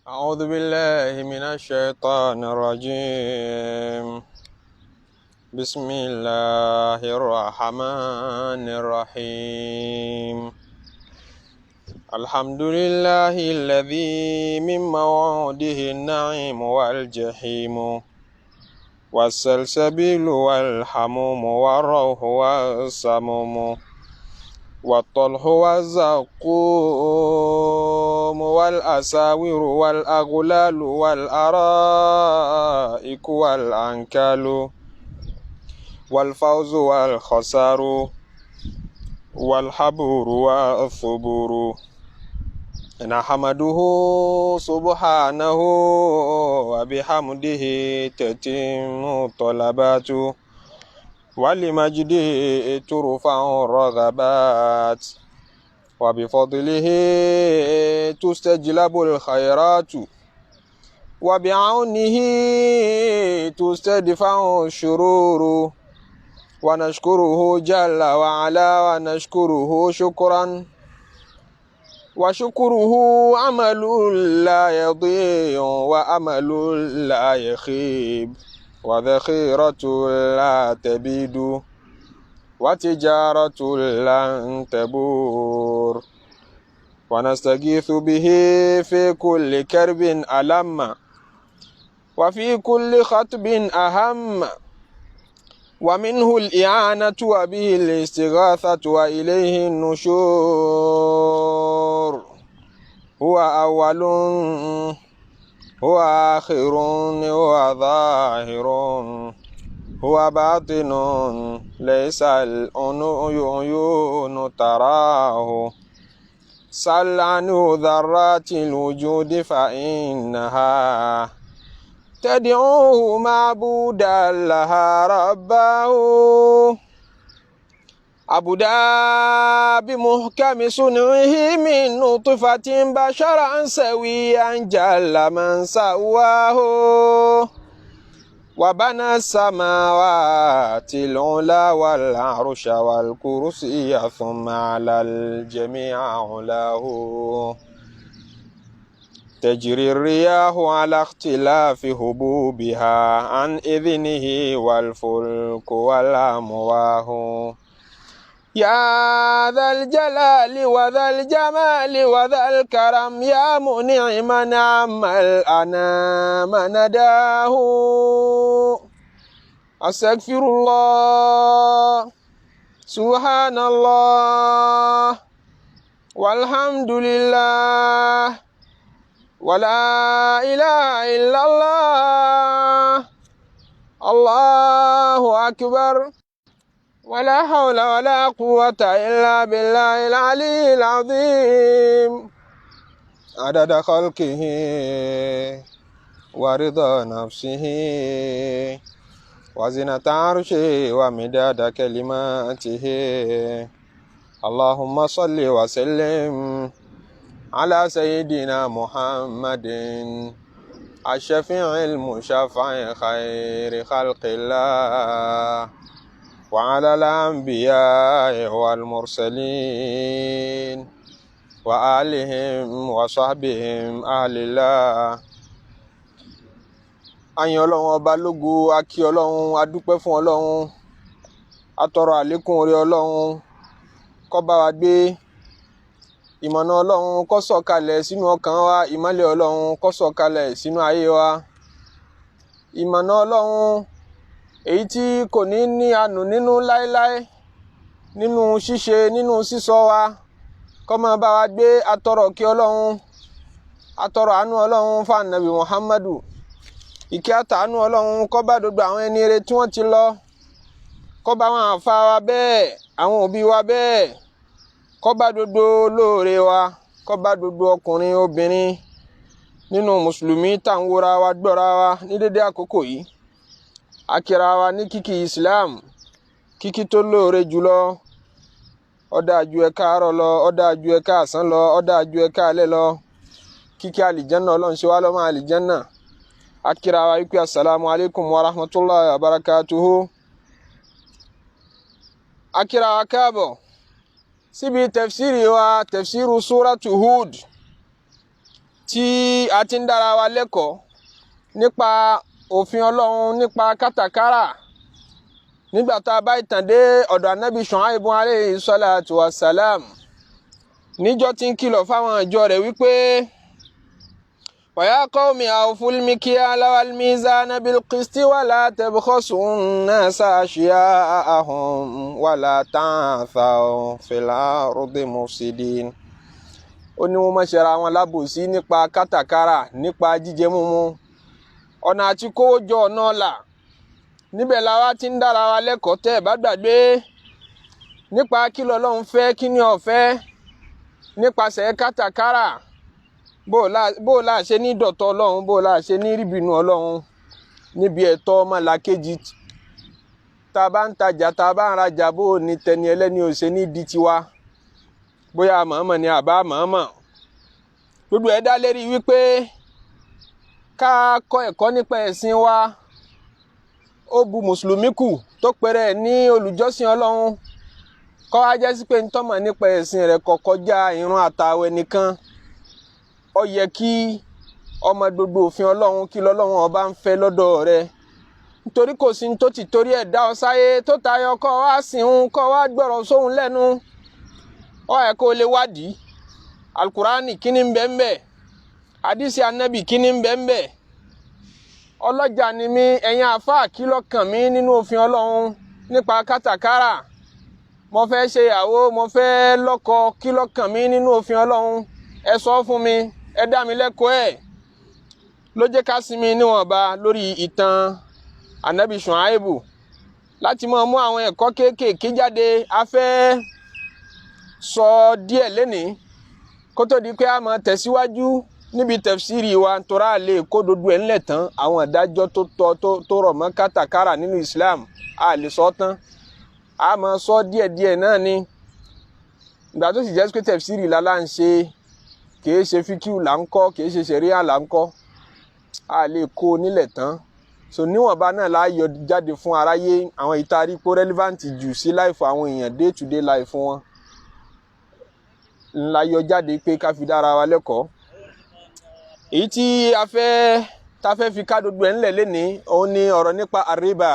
أعوذ بالله من الشيطان الرجيم. بسم الله الرحمن الرحيم. الحمد لله الذي من موعده النعيم والجحيم والسلسبيل والحموم والروح والسموم والطلح والزقوم والأساور والأغلال والأرائك والأنكال والفوز والخسار والحبور والثبور. نحمده سبحانه وبحمده تتم الطلبات ولمجده ترفع الرغبات وبفضله تستجلب الخيرات وبعونه تستدفع الشرور. ونشكره جل وعلا ونشكره شكرا، وشكره عمل لا يضيع وأمل لا يخيب وذخيرة لا تبيد وتجارة لن تبور. ونستغيث به في كل كرب ألم وفي كل خطب أهم، ومنه الإعانة وبه الاستغاثة وإليه النشور. هو أول، هو آخر، هو ظاهر، هو باطن، ليس العيون تراه. سل عنه ذرات الوجود فإنها تدعوه معبودا لها رباه. أبدا بمحكم صنعه من نطفة بشرا سويا جل من سواه. وبنى السماوات العلى والعرش والكرسي ثم على الجميع علاه. تجري الرياح على اختلاف هبوبها عن إذنه والفلك والأمواه. يا ذا الجلال وذا الجمال وذا الكرم يا منعما عم الأنام نداه. أستغفر الله، سبحان الله، والحمد لله، ولا إله إلا الله، الله أكبر، ولا حول ولا قوة إلا بالله العلي العظيم. عدد خلقه ورضا نفسه وزنة عرشه ومداد كلماته. اللهم صل وسلم على سيدنا محمد الشفيع المشفع خير خلق الله وعلى الأنبياء والمرسلين وآلهم وصحبهم أهل الله. Àyìn Ọlọ́run ọba lógo, akí Ọlọ́run, adúpẹ́ fún Ọlọ́run, atọrọ àlékún oore Ọlọ́run kó bá wa gbé, ìmọ̀nà Ọlọ́run kó sọ̀kalẹ̀ sínú ọkàn wa, ìmọ́lẹ̀ Ọlọ́run kó sọ̀kalẹ̀ sínú ayé wa, ìmọ̀nà Ọlọ́run èyí tí kò ní ní àánú nínú láéláé nínú ṣíṣe nínú sísọ wa kó máa bá wa gbé. Atọrọ kí Ọlọ́run, atọrọ àánú Ọlọ́run fún Ànábì Muhammadu, ìkẹ́ àtàánú Ọlọ́run kó bá gbogbo àwọn ẹni rere tí wọ́n ti lọ, kó bá àwọn àfa wa bẹ́ẹ̀, àwọn òbí wa bẹ́ẹ̀, kó bá gbogbo olóore wa, kó bá gbogbo ọkùnrin obìnrin nínú mùsùlùmí tá ń wora wa gbọ́ra wa ní dédé àkókò yìí. Akira wa ní kíkí Islam, kíkí tó lóore jùlọ, ó dáa ju ẹ káàárọ̀ lọ, ó dáa ju ẹ káàsán lọ, ó dáa ju ẹ káalẹ́ lọ, kíkí àlìjánná. Ọlọ́run ṣe wá lọ́mọ àlìjánná. Akira wa wípé asalaamu alaykum wa rahmatulahi wa barakatuhu. Akira wa káàbọ̀ síbi tafsiri wa, tafsiru suratu Hud. Tí a ti ń dára wa lẹ́kọ̀ọ́ nípa òfin Ọlọ́run nípa kátàkárà, nígbà tá a bá ìtàn dé ọ̀dọ̀ Anabi Shu'aibu alayhi salatu wa salam, níjọ́ tí ń kìlọ̀ fáwọn ìjọ rẹ̀ wípé: ويا قوم أوفوا المكيال والميزان بالقسط ولا تبخسوا الناس أشياءهم ولا تعثوا في الأرض مفسدين. Ó ní wọ́n má ṣe ra wọn lábòsí nípa kátàkárà, nípa jíjẹ múmu, ọ̀nà àti kówó jọ, ọ̀nà ọ̀la. Níbẹ̀ la wá ti ń dára wa lẹ́kọ̀ọ́, tẹ́ ẹ̀ bá gbàgbé, nípa kí lọ́lọ́run fẹ́, kí ni ó fẹ́ nípasẹ̀ kátàkárà, bó o la ṣe ní dọ̀tọ̀ Ọlọ́run, bó o la ṣe ní ríbinú Ọlọ́run níbi ẹ̀tọ́ ọmọlàkejì, tá a bá ń tajà, tá a bá ń rajà, bó o ní tẹni ẹlẹ́ni ò ṣe ní di tiwa, bóyá mọ̀ọ́mọ̀ ni àbá mọ̀ọ́mọ̀. Gbogbo ẹ̀ dá lérí wípé ká kọ́ ẹ̀kọ́ nípa ẹ̀sìn wa. Ó bu mùsùlùmí kù tó pẹ̀rẹ̀ ní olùjọ́sìn Ọlọ́run kọ́ wá jẹ́ sí pé ntọ́mọ̀ nípa ẹ̀sìn rẹ̀ kò kọjá ìrun àtàwẹ̀ nìkan. Ó yẹ kí ọmọ gbogbo òfin Ọlọ́run, kí lọ́lọ́run ọba ń fẹ́ lọ́dọ̀ rẹ̀, nítorí kò sí tó ti torí ẹ̀ dá ọ sáyé tó tayọ kọ́ wá sìn ń kọ́ wá gbọ́rọ̀ sóhun lẹ́nu. Ó yẹ kó lè wádìí alukurani, kíní ń bẹ ń bẹ, àdìsí anabi, kíní ń bẹ ń bẹ. Ọlọ́jà ni mí, ẹ̀yin àáfàá, kí ló kàn mí nínú òfin Ọlọ́run nípa kátàkárà? Mo fẹ́ ṣe ìyàwó, mo fẹ́ lọ́kọ, kí ló kàn mí nínú òfin Ọlọ́run? Ẹ sọ fún mi, ẹ dá mi lẹ́kọ̀ọ́. Ẹ̀ ló jẹ́ ká sinmi níwọ̀nba lórí ìtàn anabi Shuaibu láti máa mú àwọn ẹ̀kọ́ kéékèèké jáde. A fẹ́ sọ díẹ̀ lénìí kó tó di pé a máa tẹ̀síwájú níbi tafsiri wa, torá lè kó dodo ẹ̀ ńlẹ̀ tán. Àwọn ìdájọ́ tó tọ́ tó rọ̀ mọ́ kátàkárà nínú Islam, a lè sọ tán, a máa sọ díẹ̀díẹ̀ náà ni. Ìgbà tó sì jẹ́ pé tafsiri la ń ṣe, kìí ṣe fíkíù là ń kọ́, kìí ṣe ṣẹ̀ríà là ń kọ́, a lè kó nílẹ̀ tán. So níwọ̀nba náà la yọ jáde fún aráyé, àwọn ìtarí pé relevant jù sí life àwọn èèyàn, day to day life wọn, ńlá yọ jáde pé ká fi dára wa lẹ́kọ̀ọ́. Èyí tí a fẹ́ ta fẹ́ fi ká gbogbo ẹ̀ ńlẹ̀ lénìí, òun ni ọ̀rọ̀ nípa àríbà,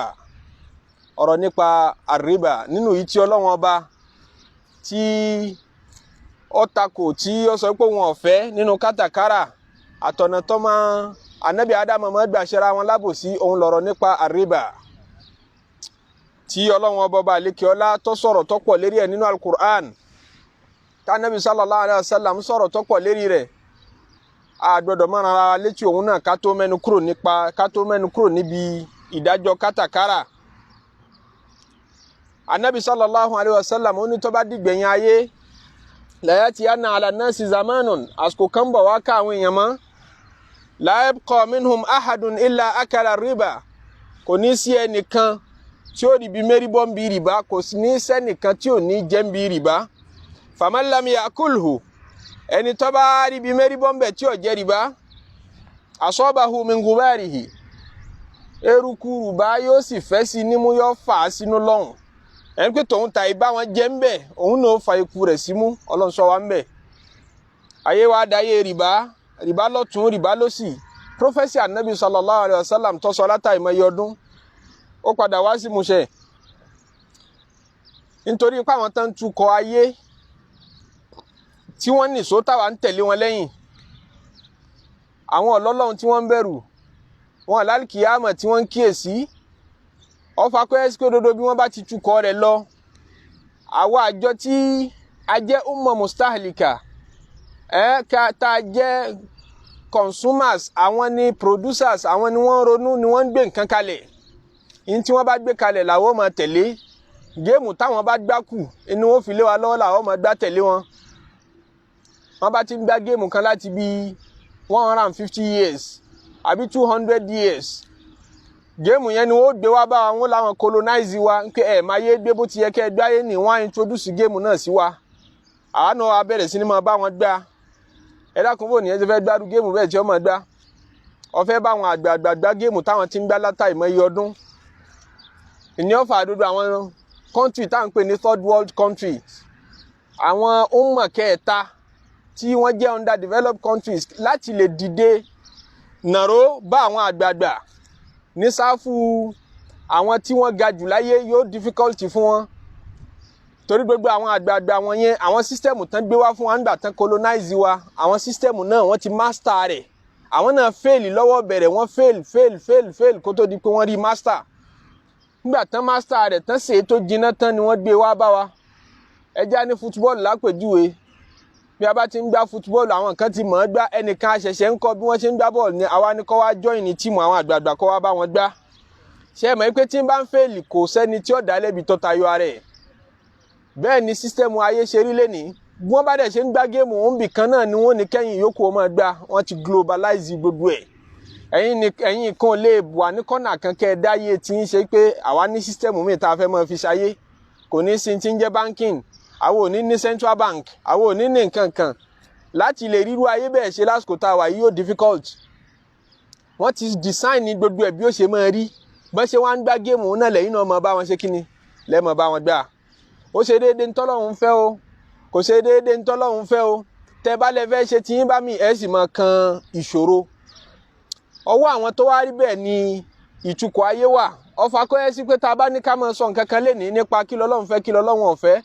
ọ̀rọ̀ nípa àríbà nínú yìí tí Ọlọ́wọ́n ọba tí ó takò, tí ó sọ pé wọn ò fẹ́ nínú kátàkárà, àtọ̀nà tó máa anabi Ádámù máa gbà ṣera wọn lábòsí. Òun lọ̀rọ̀ nípa àríbà tí Ọlọ́wọ́n ọba ọba àlekè ọlá tó sọ̀rọ̀ tó pọ̀ lérí ẹ̀ nínú Alukur'an, tánàbí sallallahu alayhi wa sallam sọ̀rọ̀ tó pọ̀ lérí rẹ̀. A gbọ́dọ̀ máa rárá létí òun náà ká tó mẹ́nu kúrò níbi ìdájọ́ kátàkárà. Anabi sallallahu alayhi wa sallam ó ní tó bá dìgbẹ̀yìn ayé, layatiyanna ala nasi zamanun, àsìkò kan bọ̀ wá ká àwọn èèyàn mọ́, la yabqa minhum ahadun illa akala riba, kò ní sí ẹnìkan tí ó ríbi mérí bọ́ ń bi rìbá, kò ní sẹ́nìkan tí ò ní jẹ́ ń bi rìbá. Faman lam yakulhu, ẹni tó bá ríbi mérí bọ́ ń bẹ̀ tí ò jẹ́ rìbá, asabahu min gubarihi, eruku rìbá yóò sì fẹ́ sí nímú, yóò fà á sínú lọ́hùn. Ẹni pé tòun ta ìbá wọn jẹ́ ń bẹ̀, òun náà fa ikú rẹ̀ símú. Ọlọ́run ṣọ́ wa ń bẹ̀. Ayé wa dayé rìbá, rìbá lọ́tún, rìbá lọ́sì. Prophecy anabi sallallahu alayhi wa sallam tó sọ látà ìmọ̀ye ọdún, ó padà wá sí musẹ̀, nítorí pé àwọn tó ń tukọ̀ ayé tí wọ́n nìṣó táwa ń tẹ̀lé wọn lẹ́yìn, àwọn ọlọ́lọ́run tí wọ́n ń bẹ̀rù wọn, àlálìkìyàmọ̀ tí wọ́n ń kíyèsí, ọfà kọ́ pé dodo bí wọ́n bá ti tukọ̀ rẹ̀ lọ. Àwa àjọ tí a jẹ́ umma mustahlika ẹ̀ ká tá a jẹ́ consumers, àwọn ni producers, àwọn ni wọ́n ń ronú, ni wọ́n ń gbé nǹkan kalẹ̀. Ní tí wọ́n bá gbé kalẹ̀ làwọn máa tẹ̀lé. Game táwọn bá gbá kù inú wọn fi lé wa lọ́wọ́ làwọn máa gbá tẹ̀lé wọn. Wọ́n bá ti ń gbá game kan láti bí 150 years àbí 200 years, game yẹn ni wọ́n gbé wá bá wọn láwọn colonize wa pé ẹ̀ máa yé gbé bó ti yẹ kẹ́ ẹ gbáyé ní. Wọ́n á introduce game náà sí wa, àwa náà á bẹ̀rẹ̀ sí ni máa bá wọn gbá. Ẹ dákun, bò nìyẹn ti fẹ́ gbádùn game bẹ́ẹ̀ tí ó máa gbá? Ó fẹ́ bá àwọn àgbààgbà gbá game táwọn ti ń gbá látà ìmọ̀ iye ọdún. Ìní ọ̀fà àdodo àwọn country tá à ń pè ní third world countries, àwọn umma kẹta. tí wọ́n jẹ́ underdeveloped countries láti lè dìde nàró bá àwọn àgbààgbà ní sáfù àwọn tí wọ́n ga jù láyé, yóò difficult fún wọn, torí gbogbo àwọn àgbààgbà wọn yẹn, àwọn system tán gbé wá fún wa nígbà tán colonize wa, àwọn system náà wọ́n ti master rẹ̀. Àwọn náà fail lọ́wọ́ bẹ̀rẹ̀, wọ́n fail, fail, fail, fail, kó tó di pé wọ́n rí master. Nígbà tán master rẹ̀ tán, ṣe é tó jiná tán ni wọ́n gbé wá bá wa. Ẹja ní football lápèjúwe. Bí a bá ti ń gbá football, àwọn kan ti mọ̀ ọ́n gbá, ẹnìkan àṣẹ̀ṣẹ̀ ń kọ́ bí wọ́n ṣe ń gbá bọ́ọ̀lù ni. Àwa ni kọ́ wá join ní team àwọn àgbààgbà, kọ́ wá bá wọn gbá. Ṣé ẹ mọ̀ pé tí ń bá ń fail, kò sẹ́ni tí ó dá lẹ́bi tó tayọ ara ẹ̀? Bẹ́ẹ̀ ni system ayé ṣe rí lénìí. Bí wọ́n bá dẹ̀ ṣe ń gbá game òun bì kan náà ni wọ́n ní kẹ́yìn yòókù ó máa gbá. Wọ́n ti globalize gbogbo ẹ̀. Ẹ̀yin ni ẹ̀yin kan lè wà ní kọ́nà kan kẹ́ ẹ dáyé tí ń ṣe pé àwa ní system míì tá a fẹ́ máa fi ṣayé. Kò ní sí ti ń jẹ́ banking, àwọn ò ní ní central bank, àwọn ò ní ní nǹkan kan láti lè ríru ayé bẹ́ẹ̀ ṣe. Lásìkò tá a wà yìí, yóò difficult. Wọ́n ti design ní gbogbo ẹ̀ bí ó ṣe máa rí. Bọ́n ṣe wá ń gbá game náà, lẹ́yìn náà máa bá wọn ṣe kíni lẹ́ẹ̀mọ̀ bá wọn gbà. Ó ṣe déédéé ntọ́lọ́hún fẹ́ o, kò ṣe déédéé ntọ́lọ́hún fẹ́ o. Tẹ́ bá lẹ fẹ́ ṣe tiyín bá mi, ẹ̀ sì máa kan ìṣòro. Ọwọ́ àwọn tó wá rí bẹ́ẹ̀ ni ìtukọ̀ ayé wà. Ọfà kọ́ ẹ sí pé tá a bá ní ká máa sọ nǹkan kan lénìí nípa kí lọ́lọ́run fẹ́, kí lọ́lọ́run ò fẹ́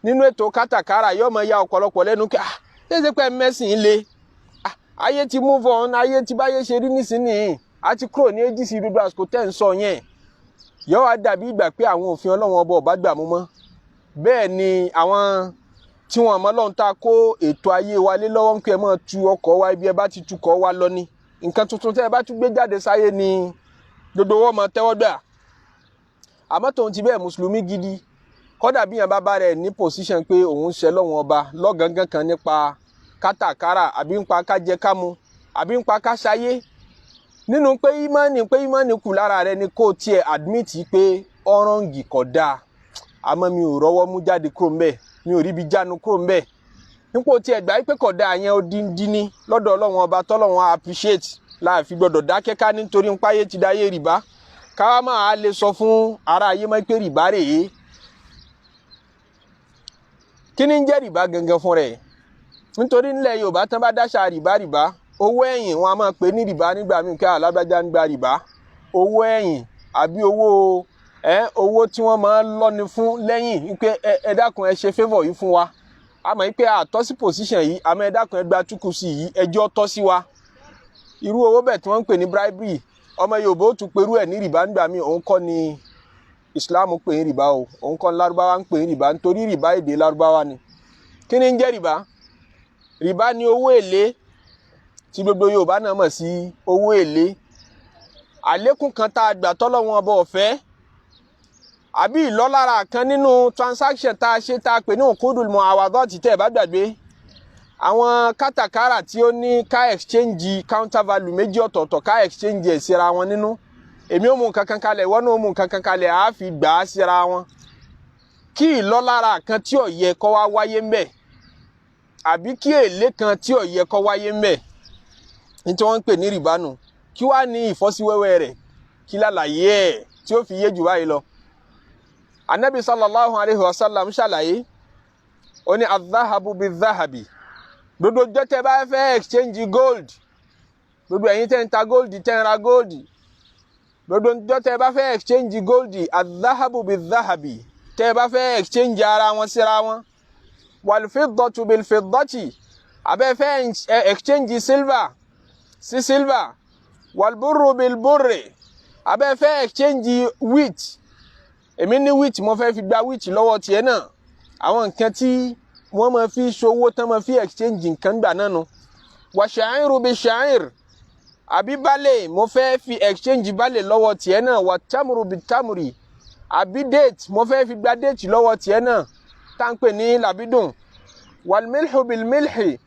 nínú ètò kátàkárà, yóò máa ya ọ̀pọ̀lọpọ̀ lẹ́nu kí ah, ṣé pé mẹ́sìn le? Ayé ti move on, ayé ti báyé ṣe rí nísìnyìí, a ti kúrò ní AGC. Gbogbo àsìkò tẹ́ ń sọ yẹn, yóò wá dàbí ìgbà pé àwọn òfin Ọlọ́run ọba ọba gbà mú mọ́. Bẹ́ẹ̀ ni àwọn tí wọ́n mọ̀ Ọlọ́run tá a kó ètò ayé wa lé lọ́wọ́ ń pẹ́ mọ́ tu ọkọ̀ wa. Ibi ẹ bá ti tukọ̀ wa lọ ni nǹkan tuntun tẹ́ ẹ bá tún gbé jáde sáyé ni gbogbo wọn mọ tẹ́wọ́ gbà. Àmọ́ tòun ti bẹ́ẹ̀, mùsùlùmí gidi, kọ́dà bí yẹn bá bá rẹ̀ ní position pé òun ń ṣe lọ́wọ́n ọba lọ́gàngán kan nípa kátàkárà, àbí nípa kájẹ kámu, àbí nípa káṣayé, nínú pé ìmánì kù lára rẹ ni kó tiẹ̀ admit pé ọ̀rọ̀ǹgì kò dáa, àmọ́ mi ò rọ́wọ́ mú jáde kúrò ńbẹ̀, mi ò ríbi jánu kúrò ńbẹ̀. Nípò tiẹ̀ gbà pé kò dáa yẹn, ó díndín ní lọ́dọ̀ Ọlọ́run ọba tọ́lọ́run appreciate láàfin gbọ́dọ̀ dákẹ́ ká nítorí ń páyé ti dáyé rìbá, káwá máa lè sọ fún ara ayé mọ́ pé rìbá rèé. Kí ni ń jẹ́ rìbá gangan fún rẹ̀? Nítorí nílẹ̀ Yorùbá, tán bá dáṣà rìbá, rìbá owó ẹ̀yìn, wọn a máa pè ní rìbá nígbà míì, kí alágbájá ń gba rìbá, owó ẹ̀yìn àbí owó ẹ owó tí wọ́n máa ń lọ́ni fún lẹ́yìn, wípé ẹ dákun, ẹ ṣe favour yìí fún wa, a mọ̀ wípé àtọ́ sí position yìí, àmọ́ ẹ dákun, ẹ gba túkù sí yìí, ẹjọ́ tọ́ sí wa. Irú owó bẹ́ẹ̀ tí wọ́n ń pè ní bribery, ọmọ Yorùbá ó tún perú ẹ̀ ní rìbá nígbà míì. Òun kọ́ ni Islam pè ní rìbá o, òun kọ́ ni Lárúbáwá ń pè ní rìbá, nítorí rìbá èdè Lárúbáwá ni. Kí ni ń jẹ́ rìbá? Rìbá ni owó èlé tí gbogbo Yorùbá náà mọ̀ sí owó èlé, àlékún kan tá a gbà tọ́lọ́wọ́n ọba ọ̀fẹ́, àbí ìlọ́lára kan nínú transaction tá a ṣe, tá a pè ní uqudul muawadati. Tẹ́ ẹ bá gbàgbé, àwọn kátàkárà tí ó ní ká exchange counter value méjì ọ̀tọ̀ọ̀tọ̀, ká exchange ẹ̀ síra wọn nínú. Èmi ò mú nǹkan kan kalẹ̀, ìwọ náà ó mú nǹkan kan kalẹ̀, àá fi gbà á síra wọn. Kí ìlọ́lára kan tí ò yẹ kó wá wáyé ń bẹ̀, àbí kí èlé kan tí ò yẹ kó wáyé ń bẹ̀, ní tí wọ́n ń pè ní rìbá nù. Kí wàá ní ìfọ́síwẹ́wẹ́ rẹ̀? Kí lálàyé ẹ̀ tí ó fi yé jù báyìí lọ? Anabi sallallahu alayhi wa sallam ṣàlàyé, ó ní adhahabu bi-dhahabi. Gbogbo jọ́ tẹ́ bá fẹ́ exchange gold, gbogbo ẹ̀yin tẹ́ ń ta gold, tẹ́ ń ra gold, gbogbo jọ́ tẹ́ bá fẹ́ exchange gold, adhahabu bi-dhahabi, tẹ́ bá fẹ́ exchange ara wọn síra wọn, wal-fiddatu bil-fiddati, abẹ́ fẹ́ exchange silver sí silver, wal-burru bil-burri, abẹ́ fẹ́ exchange wheat, èmi ní wheat, mo fẹ́ fi gba wheat lọ́wọ́ tiẹ̀ náà. Àwọn nǹkan tí wọ́n máa fi ṣòwò tán, máa fi exchange nǹkan gbà náà nu. Wà sha'iru bi sha'ir, àbí barley, mo fẹ́ fi exchange barley lọ́wọ́ tiẹ̀ náà. Wà tamuru bi tamuri, àbí date, mo fẹ́ fi gba date lọ́wọ́ tiẹ̀ náà, tá ń pè ní làbídùn. Wal milhu bil milhi,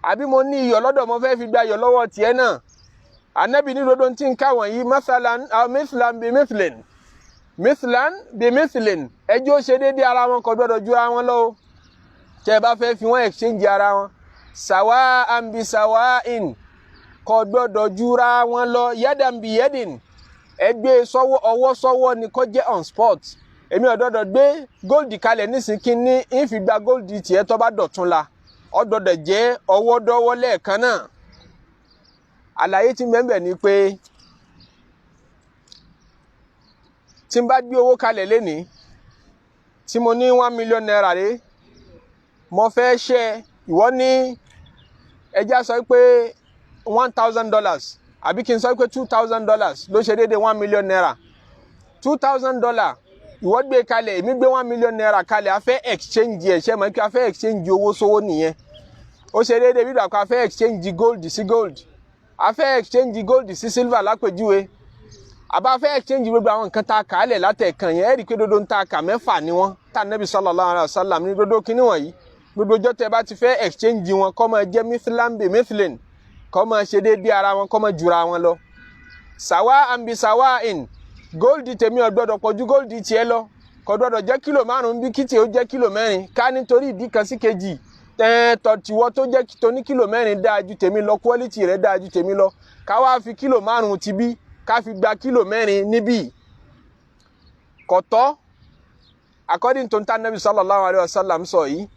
àbí mo ní iyọ̀ lọ́dọ̀, mo fẹ́ fi gba iyọ̀ lọ́wọ́ tiẹ̀ náà. Anabi ní dodo tí ń ká wọ̀nyí, mathalan aw mithlan bi mithlin, mithlan bi mithlin, ẹjọ́ ṣe déédéé ara wọn, kò gbọ́dọ̀ ju ara wọn lọ o. Tẹ́ ẹ bá fẹ́ fi wọ́n exchange ara wọn, sawa'an bi sawa'in, kò gbọ́dọ̀ jura wọn lọ. Yadan bi yadin, ẹ gbé sọ́wọ́, ọwọ́ sọ́wọ́ ni kó jẹ́, on spot. Èmi ò gbọ́dọ̀ gbé gold kalẹ̀ nísìnyí kí ní ń fi gba gold tiẹ̀ tó bá dọ̀tún la. Ó gbọ́dọ̀ jẹ́ ọwọ́dọ́wọ́ lẹ́ẹ̀kan náà. Àlàyé tí mẹ́mbẹ̀ ni pé tí n bá gbé owó kalẹ̀ lénìí tí mo ní ₦1 million rè, mo fẹ́ ṣe ìwọ ní ẹjẹ́ sọ pé $1,000 àbí kí n sọ pé $2,000 ló ṣe déédéé ₦1 million. $2,000 ìwọ gbé kalẹ̀, èmi gbé ₦1 million kalẹ̀, a fẹ́ exchange ẹ̀. Ṣe mọ̀ pé a fẹ́ exchange owó sówó nìyẹn. Ó ṣe déédéé bí dàpọ̀ a fẹ́ exchange gold sí gold, a fẹ́ exchange gold sí silver lápèjúwe, àbá fẹ́ exchange gbogbo àwọn nǹkan tá a kà á lẹ̀ látẹ̀kàn yẹn. Ẹ rí i pé dodo ń ta kà mẹ́fà ni wọ́n tá Nábì sallallahu alaihi wasallam ní dodo kíní wọ̀nyí. Gbogbo ọjọ́ tẹ́ bá ti fẹ́ exchange wọn, kó máa jẹ́ mithlan bi mithlin, kó máa ṣe déédéé ara wọn, kó máa jura wọn lọ. Sàwa àǹbí sàwa in gold tèmi ò gbọ́dọ̀ pọ̀ ju gold tiẹ̀ lọ, kò gbọ́dọ̀ jẹ́ kílò 5 bí kìtì ó jẹ́ kílò 4. Ká nítorí ìdí kan sí kejì tẹ́ẹ̀tọ̀ tiwọ́ tó jẹ́ tó ní kílò 4 dáa ju tèmi lọ, quality rẹ̀ dáa ju tèmi lọ, ká wá fi kílò 5 ti bí ká fi gba kílò 4 níbí, kò tọ́ according to ntá Nabi sallallahu alayhi wa sallam sọ yìí,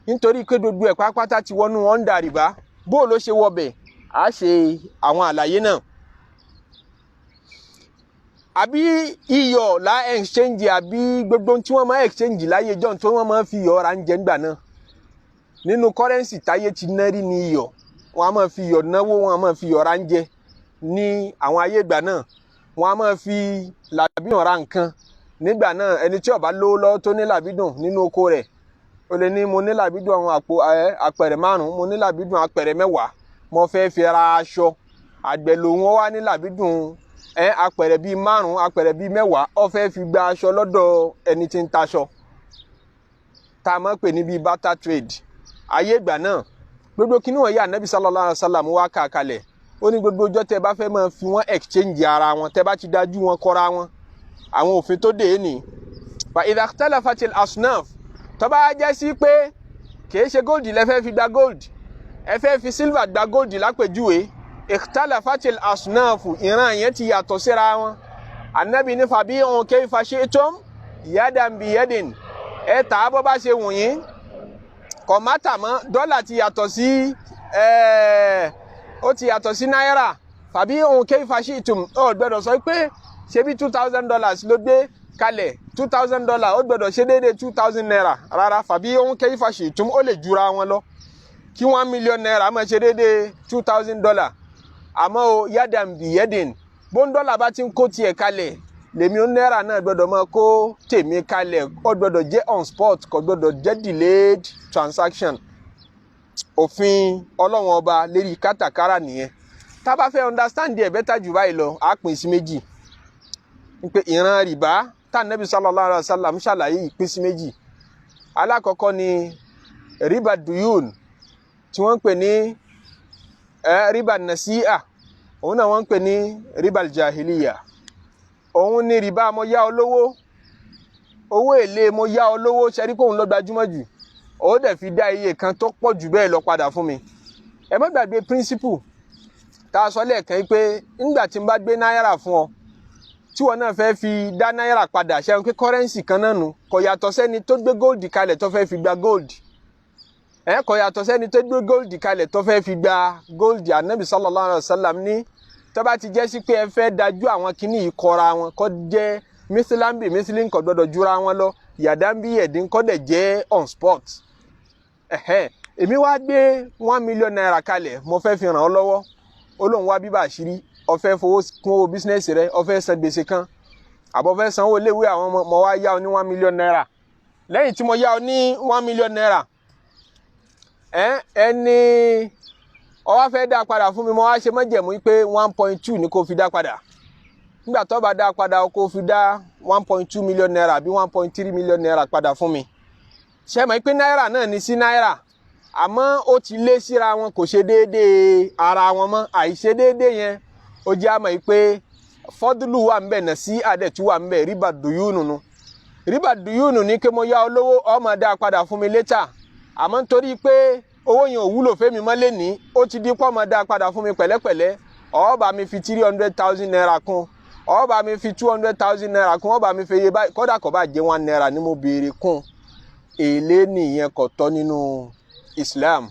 nítorí pé gbogbo ẹ̀ pátápátá ti wọnú under rìbá. Bó ló ṣe wọbẹ̀, á ṣe àwọn àlàyé náà. Àbí iyọ̀ la exchange, àbí gbogbo tí wọ́n máa exchange láyé john tó wọ́n máa fi iyọ̀ ra ń jẹ ńgbà náà. Nínú currency táyé ti ná rí ní iyọ̀. Wọ́n á máa fi iyọ̀ náwó, wọ́n á máa fi iyọ̀ ra ń jẹ ní àwọn ayé ìgbà náà. Wọ́n á máa fi làbídùn ra nǹkan nígbà náà. Ẹni tí ó bá lówó lọ́wọ́ tó ní làbídùn nínú oko rẹ̀, ó lè ní mo ní làbídùn àwọn àpò apẹ̀rẹ̀ 5, mo ní làbídùn apẹ̀rẹ̀ 10, mo fẹ́ fi ra aṣọ. Àgbẹ̀ lòun, ó wá ní làbídùn apẹ̀rẹ̀ bíi 5, apẹ̀rẹ̀ bíi 10, ó fẹ́ fi gba aṣọ lọ́dọ̀ ẹni tí ń taṣọ, tá a máa pè ní bíi barter trade ayé ìgbà náà. Gbogbo kíní wọ̀nyí, Ànábì sallallahu alaihi wasallam wá kà kalẹ̀. Ó ní gbogbo ọjọ́ tẹ́ bá fẹ́ máa fi wọ́n exchange ara wọn, tẹ́ bá ti dájú wọn kọ́ra wọn, àwọn òfin tó dé ní. Fa idha ikhtalafatil asnaf, tó bá jẹ́ sí pé kìí ṣe gold lẹ fẹ́ fi gba gold, ẹ fẹ́ fi silver gba gold lápèjúwe, ikhtalafatil asnaf, ìran yẹn ti yàtọ̀ síra wọn. Ànábì ní fabi'u kayfa shi'tum yadan biyadin, ẹ tà á bọ́ bá ṣe wù yín, kò má tà mọ́. Dọ́là ti yàtọ̀ sí ó ti yàtọ̀ sí náírà. Fabi'u kayfa shi'tum, ó gbọ́dọ̀ sọ pé ṣebí $2,000 ló gbé kalẹ̀, $2,000 ó gbọ́dọ̀ ṣe déédéé ₦2,000. Rárá, fabi'u kayfa shi'tum, ó lè jura wọn lọ, kí ₦1 million máa ṣe déédéé $2,000. Àmọ́ o yadan biyadin, bóńdọ́là bá ti ń kó tiẹ̀ kalẹ̀, lèmi ó náírà náà gbọ́dọ̀ máa kó tèmi kalẹ̀. Ó gbọ́dọ̀ jẹ́ on spot, kò gbọ́dọ̀ jẹ́ delayed transaction. Òfin Ọlọ́run Ọba lérí kátàkárà nìyẹn. Tá a bá fẹ́ understand ẹ̀ better jù báyìí lọ, á pín sí méjì pé ìran rìbá tá Nábì sallallahu alaihi wasallam ṣàlàyé ìpín sí méjì. Alákọ̀ọ́kọ́ ni riba duyun tí wọ́n ń pè ní riba nasi'a, òun náà wọ́n ń pè ní riba jahiliya. Òun ni rìbá mo yá ọ lówó, owó èlé mo yá ọ lówó, ṣẹ́rí pé òun ló gbajúmọ̀ jù, ó dẹ̀ fi dá iye kan tó pọ̀ jù bẹ́ẹ̀ lọ padà fún mi. Ẹ má gbàgbé principle tá a sọ lẹ́ẹ̀kan yìí pé nígbà tí n bá gbé náírà fún ọ, tí wọn náà fẹ́ fi dá náírà padà, ṣe pé currency kan náà nù, kò yàtọ̀ sẹ́ni tó gbé gold kalẹ̀ tó fẹ́ fi gba gold. Ẹ kò yàtọ̀ sẹ́ni tó gbé gold kalẹ̀ tó fẹ́ fi gba gold. Anabi sallallahu alayhi wa sallam ní tó bá ti jẹ́ sí pé ẹ fẹ́ dájú àwọn kinní yìí kọra wọn, kó jẹ́ mithlan bi mithlin, kò gbọdọ̀ jura wọn lọ, yadan bi yadin, kó dẹ̀ jẹ́ on spot. Ẹ̀hẹ́n, èmi wá gbé ₦1 million kalẹ̀, mo fẹ́ fi ràn ọ́ lọ́wọ́. Ó lóun wá bíbà àṣírí, ó fẹ́ fowó kún owó business rẹ, ó fẹ́ san gbèsè kan, àbọ̀ fẹ́ sanwó iléèwé àwọn ọmọ. Mo wá yá ọ ní ₦1 million. Lẹ́yìn tí mo yá ọ ní ₦1 million, ẹ ẹni ó wá fẹ́ dá padà fún mi, mo wá ṣe májẹ̀mú pé 1.2 ni kò fi dá padà. Nígbà tó bá dá padà, kó fi dá ₦1.2 million bí ₦1.3 million padà fún mi. Ṣe mọ̀ pé náírà náà ní sí náírà, àmọ́ ó ti lé síra wọn, kò ṣe déédéé ara wọn mọ́. Àìṣe déédéé yẹn, ó jẹ́ àmọ́ yìí pé fọ́dúlù wà ń bẹ̀ náà sí àdẹ̀tú wà ń bẹ̀. Riba duyunu nu, riba duyunu ní kí mo yá ọ lówó, ó máa dá padà fún mi later, àmọ́ nítorí pé owó yẹn ò wúlò fẹ́mi mọ́ lẹ́ni, ó ti di pọ́ máa dá padà fún mi pẹ̀lẹ́pẹ̀lẹ́. Ó bá mi fi ₦300,000 kún, ó bá mi fi ₦200,000 kún, ó bá mi fi iye báyìí, kódà kó bá jẹ́ ₦1 ni mo béèrè kún. Èlé nìyẹn, kò tọ́ nínú Islam.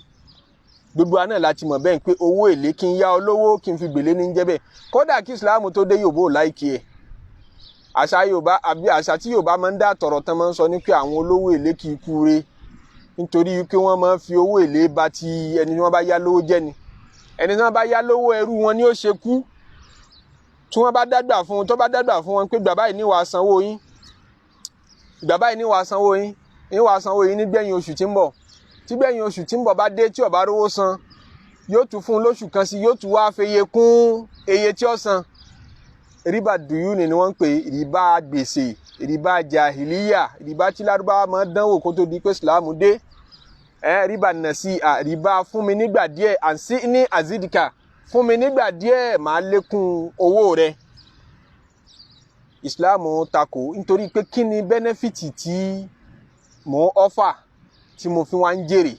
Gbogbo wa náà láti mọ̀ bẹ́ẹ̀ pé owó èlé, kí n yá ọ lówó kí n fi gbèlé ní jẹ́ bẹ́ẹ̀. Kódà kí Islam tó dé, Yorùbá ò like ẹ̀. Àṣà Yorùbá àbí àṣà tí Yorùbá máa ń dá tọ̀rọ̀ tán máa ń sọ ní pé àwọn olówó èlé kì í kúre, nítorí pé wọ́n máa ń fi owó èlé ba ti ẹni tí wọ́n bá yá lówó jẹ́ ni. Ẹni tí wọ́n bá yá lówó, ẹrú wọn ni ó ṣe kú. Tí wọ́n bá dágbà fún un, tó bá dágbà fún wọn pé gbà báyìí ní wàá sanwó yín, ìgbà báyìí ní wàá sanwó yín, ní wàá sanwó yín nígbẹ̀yìn oṣù tí ń bọ̀. Tí gbẹ̀yìn oṣù tí ń bọ̀ bá dé, tí ó bá rówó san, yóò tún fún un lóṣù kan sí, yóò tún wá feye kún iye tí ó san. Riba duyuni ni wọ́n ń pè rìbá gbèsè, rìbá jahiliya, rìbá tí Lárúbáwá máa ń dánwò kó tó di pé Islam dé. Ẹ riba nasi à, rìbá fún mi nígbà díẹ̀, àǹsí ní azidika, fún mi nígbà díẹ̀, máa lékún owó rẹ̀. Islam takò, nítorí pé kí ni benefit tí mò ń offer tí mo fi wá ń jèrè?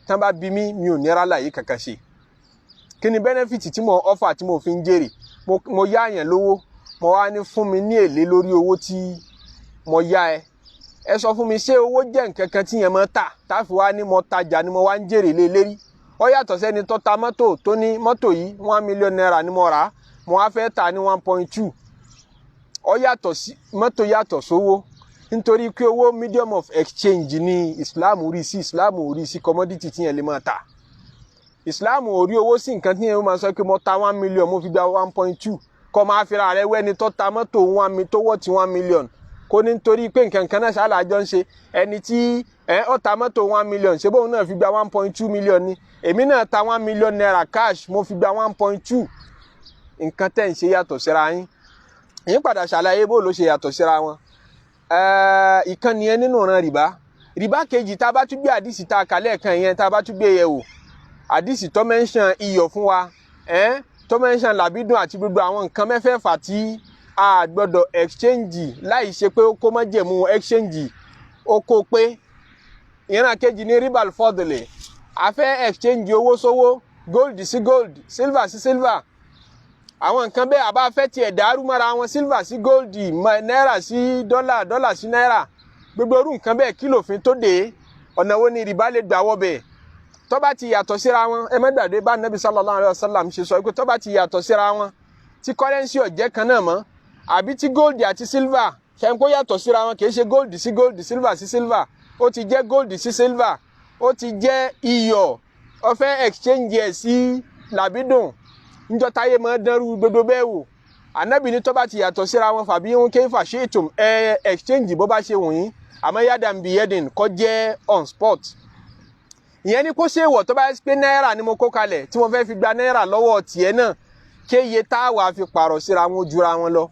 Tán bá bí mi, mi ò ní rálàyé kankan ṣe. Kí ni benefit tí mò ń offer tí mo fi ń jèrè? Mo yá yẹn lówó, mo wá ní fún mi ní èlé lórí owó tí mo yá ẹ. Ẹ sọ fún mi, ṣé owó jẹ́ nǹkan kan tí yẹn máa tà táfi wá ní mo tajà ni mo wá ń jèrè lé lérí? Ó yàtọ̀ sẹ́ni tó ta mọ́tò, tó ní mọ́tò yìí, ₦1 million ni mo rà á, mo wá fẹ́ tà ní 1.2. Ó yàtọ̀ sí mọ́tò, yàtọ̀ sówó, nítorí pé owó, medium of exchange ní Islam rí sí. Islam ò rí sí commodity tí yẹn lè máa tà. Islam ò rí owó sí nǹkan tí yẹn máa sọ pé mo ta 1 million, mo fi gba 1.2. Kọ́ máa fira rẹ wẹ́ni tó ta mọ́tò one tó wọ́ ti 1 million, kó ní nítorí pé nǹkan kan náà ṣáàlà jọ ń ṣe. Ẹni tí ẹ ó ta mọ́tò 1 million, ṣé bóun náà fi gba 1.2 million ni? Èmi náà ta ₦1 million cash, mo fi gba 1.2. Nǹkan tẹ̀ ń ṣe yàtọ̀ síra yín. Yín padà ṣàlàyé bó ló ṣe yàtọ̀ síra wọn. Ìkànnì yẹn nínú ọ̀ràn rìbá. Rìbá kejì, tá a bá tún gbé àdìsí tá a kà lẹ́ẹ̀kan yẹn, tá a bá tún gbé yẹ̀ wò, àdìsí tó mention iyọ̀ fún wa, tó mention làbídùn àti gbogbo àwọn nǹkan mẹ́fẹ̀ẹ̀fà tí a gbọ́dọ̀ exchange láì ṣe pé ó kó májẹ̀mú exchange ó kó pé. Ìran kejì ní ribal fadli. A fẹ́ exchange owó sówó, gold sí gold, silver sí silver, àwọn nǹkan bẹ́ẹ̀. Àbá fẹ́ tiẹ̀ dàrú mọ́ra wọn, silver sí gold, náírà sí dọ́là, dọ́là sí náírà, gbogbo orú nǹkan bẹ́ẹ̀, kí lòfin tó dé? Ọ̀nà wo ni rìbá lè gbà wọ́ bẹ̀? Tó bá ti yàtọ̀ síra wọn, ẹ má gbàgbé bá Nabi sallallahu alayhi wa sallam ṣe sọ pé tó bá ti yàtọ̀ síra wọn, tí currency ò jẹ́ kan náà mọ́, àbí tí gold àti silver ṣe ń kó yàtọ̀ síra wọn, kì í ṣe gold sí gold, silver sí silver, ó ti jẹ́ gold sí silver, ó ti jẹ́ iyọ̀, ó fẹ́ exchange ẹ̀ sí làbídùn, níjọ́ táyé máa dánrú gbogbo bẹ́ẹ̀ wò, Ànábì ní tó bá ti yàtọ̀ síra wọn, fabi'u kayfa shi'tum, ẹ exchange bó bá ṣe wù yín, àmọ́ yadan biyadin, kó jẹ́ on spot. Ìyẹn ni kó ṣe wọ̀ tó bá yẹ pé náírà ni mo kó kalẹ̀ tí mo fẹ́ fi gba náírà lọ́wọ́ tiẹ̀ náà, kéye táwa fi pààrọ̀ síra wọn jura wọn lọ.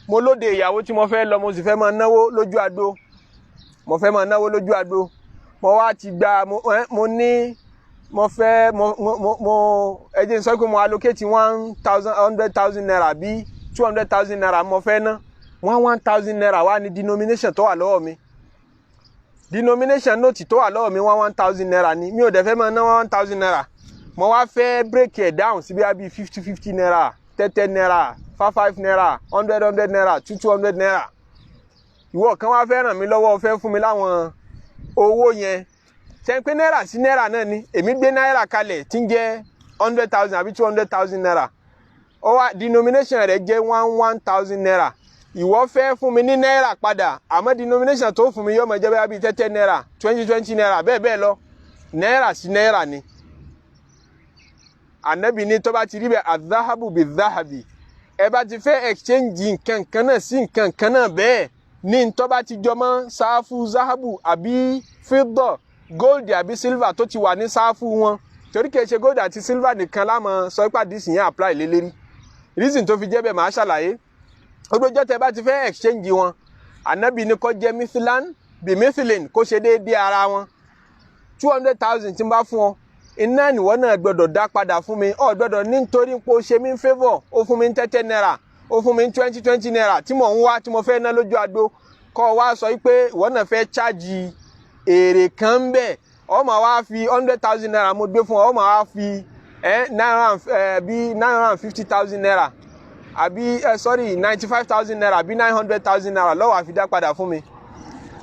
Mo lóde ìyàwó tí mo fẹ́ lọ, mo sì fẹ́ máa náwó lójú agbo, mo fẹ́ máa náwó lójú agbo. Mo wá ti gba mo ní mo fẹ́ mo mo mo ẹ jẹ́ n sọ pé mo allocate ₦100,000 bí ₦200,000 mo fẹ́ ná. ₦1,000 wá ní denomination tó wà lọ́wọ́ mi. Denomination note tó wà lọ́wọ́ mi, ₦1,000 ni. Mi ò dẹ̀ fẹ́ máa ná ₦1,000. Mo wá fẹ́ break it down sí bí i 50 50 naira, 30 naira, 5 5 naira, 100 100 naira, 200 naira. Ìwọ kan wá fẹ́ ràn mí lọ́wọ́, fẹ́ fún mi láwọn owó yẹn. Ṣe pé náírà sí náírà náà ni? Èmi gbé náírà kalẹ̀ tí ń jẹ́ 100,000 àbí ₦200,000. Ó wá denomination rẹ̀ jẹ́ ₦1,000. Ìwọ fẹ́ fún mi ní náírà padà, àmọ́ denomination tó fún mi yóò máa jẹ́ bóyá bíi 30 naira, 20 20 naira, bẹ́ẹ̀ bẹ́ẹ̀ lọ. Náírà sí náírà ni. Ànábì ní tó bá ti rí bẹ́ẹ̀, adhahabu bi dhahabi, ẹ bá ti fẹ́ exchange nǹkan kan náà sí nǹkan kan náà bẹ́ẹ̀ ní tó bá ti jọmọ́ sáfù zahabu àbí fidda, gold àbí silver tó ti wà ní sáfù wọn, torí kìí ṣe gold àti silver nìkan lámọ̀ sọ pé àdìsí yẹn apply lé lérí. Reason tó fi jẹ́ bẹ́ẹ̀, màá ṣàlàyé. Gbogbo ọjọ́ tẹ́ bá ti fẹ́ exchange wọn, Ànábì ní kó jẹ́ mithlan bi mithlin, kó ṣe déédéé ara wọn. 200,000 tí n bá fún ọ, iná ìwọ náà gbọ́dọ̀ dá padà fún mi. Ọ gbọ́dọ̀ ní nítorí pé ó ṣe mí ń favour, ó fún mi ní 30 naira, ó fún mi ní 20 20 naira tí mò ń wá, tí mo fẹ́ ná lójú agbo, kọ́ ọ wá sọ pé ìwọ náà fẹ́ charge èrè kan ń bẹ̀. Ọ máa wá fi ₦100,000 mo gbé fún ọ, ọ máa wá fi bí ₦950,000 àbí sorry, ₦95,000 àbí ₦900,000 lọ́wọ́ àfi dá padà fún mi.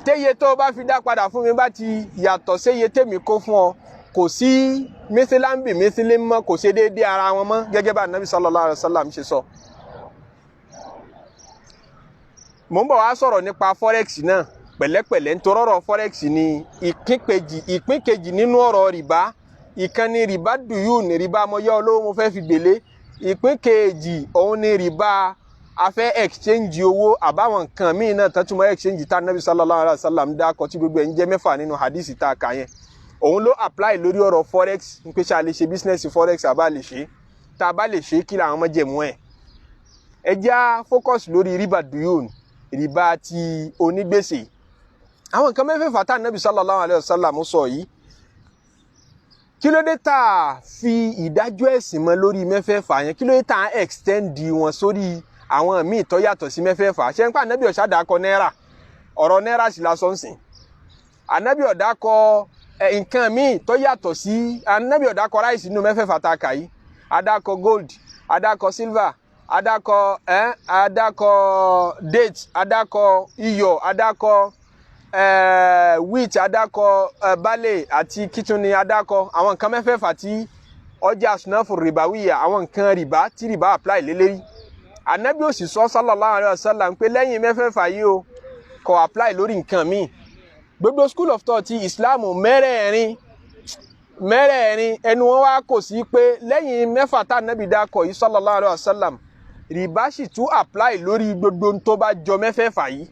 Téye tó o bá fi dá padà fún mi bá ti yàtọ̀ séye tèmi kó fún ọ, kò Kò sí mísílámbì mísílẹ̀ mọ́, kò ṣe déédéé ara wọn mọ́, gẹ́gẹ́ bá Nabi sallallahu alayhi wa sallam ṣe sọ. Mo ń bọ̀ wá sọ̀rọ̀ nípa forex náà pẹ̀lẹ́pẹ̀lẹ́, nítorí ọ̀rọ̀ forex ni ìpín kejì nínú ọ̀rọ̀ rìbá. Ìkan ni rìbá dùyún ní rìbá mo yá olówó mo fẹ́ fi gbèlé. Ìpín kejì òun ni rìbá a fẹ́ exchange owó àbáwọn nǹkan míì náà tán túmọ̀ exchange tá Nabi sallallahu alayhi wa sallam dákọ̀, tí gbogbo ẹ̀ ń jẹ́ 6 nínú hadisi tá a kà yẹn. Òun ló apply lórí ọ̀rọ̀ forex, ń pè ṣe a lè ṣe business forex àbá lè ṣe, tá a bá lè ṣe kí làwọn májẹ̀mú ẹ̀. Ẹ já focus lórí rìbá dùyún, rìbá ti onígbèsè. Àwọn nǹkan mẹ́fẹ̀ẹ̀fà tá Nabi sallallahu alayhi wa sallam sọ yìí, kí ló dé tá a fi ìdájọ́ ẹ̀sìn mọ́ lórí mẹ́fẹ̀ẹ̀fà yẹn? Kí ló dé tá a extend wọn sórí àwọn míì tó yàtọ̀ sí mẹ́fẹ̀ẹ̀fà? Ṣé ń pa Ànábì ọ̀ṣà dàkọ náírà? Ọ̀rọ̀ náírà sì lásán sìn. Ànábì ọ̀dà kọ nǹkan míì tó yàtọ̀ sí, Ànábì ọ̀dà kọ ráìsì nínú mẹ́fẹ̀ẹ̀fà tá a kà yìí. Adakọ gold, adakọ silver, adakọ date, adakọ iyọ̀, adakọ wheat, adakọ barley àti kìtùnì, adakọ àwọn nǹkan mẹ́fẹ̀ẹ̀fà tí ọjà sunafu rìbáwíyà, àwọn nǹkan rìbá tí rìbá apply lélẹ́rí. Ànábì ó sì sọ sallallahu alaihi wasallam pé lẹ́yìn mẹ́fẹ̀ẹ̀fà yìí o, kò apply lórí nǹkan míì. Gbogbo school of thought ti Islam mẹ́rẹ̀ẹ̀rin ẹnu wọn wá kò sí pé lẹ́yìn mẹ́fà tá Ànábì dákọ̀ yìí sallallahu alaihi wasallam, rìbá sì tún apply lórí gbogbo tó bá jọ mẹ́fẹ̀ẹ̀fà yìí.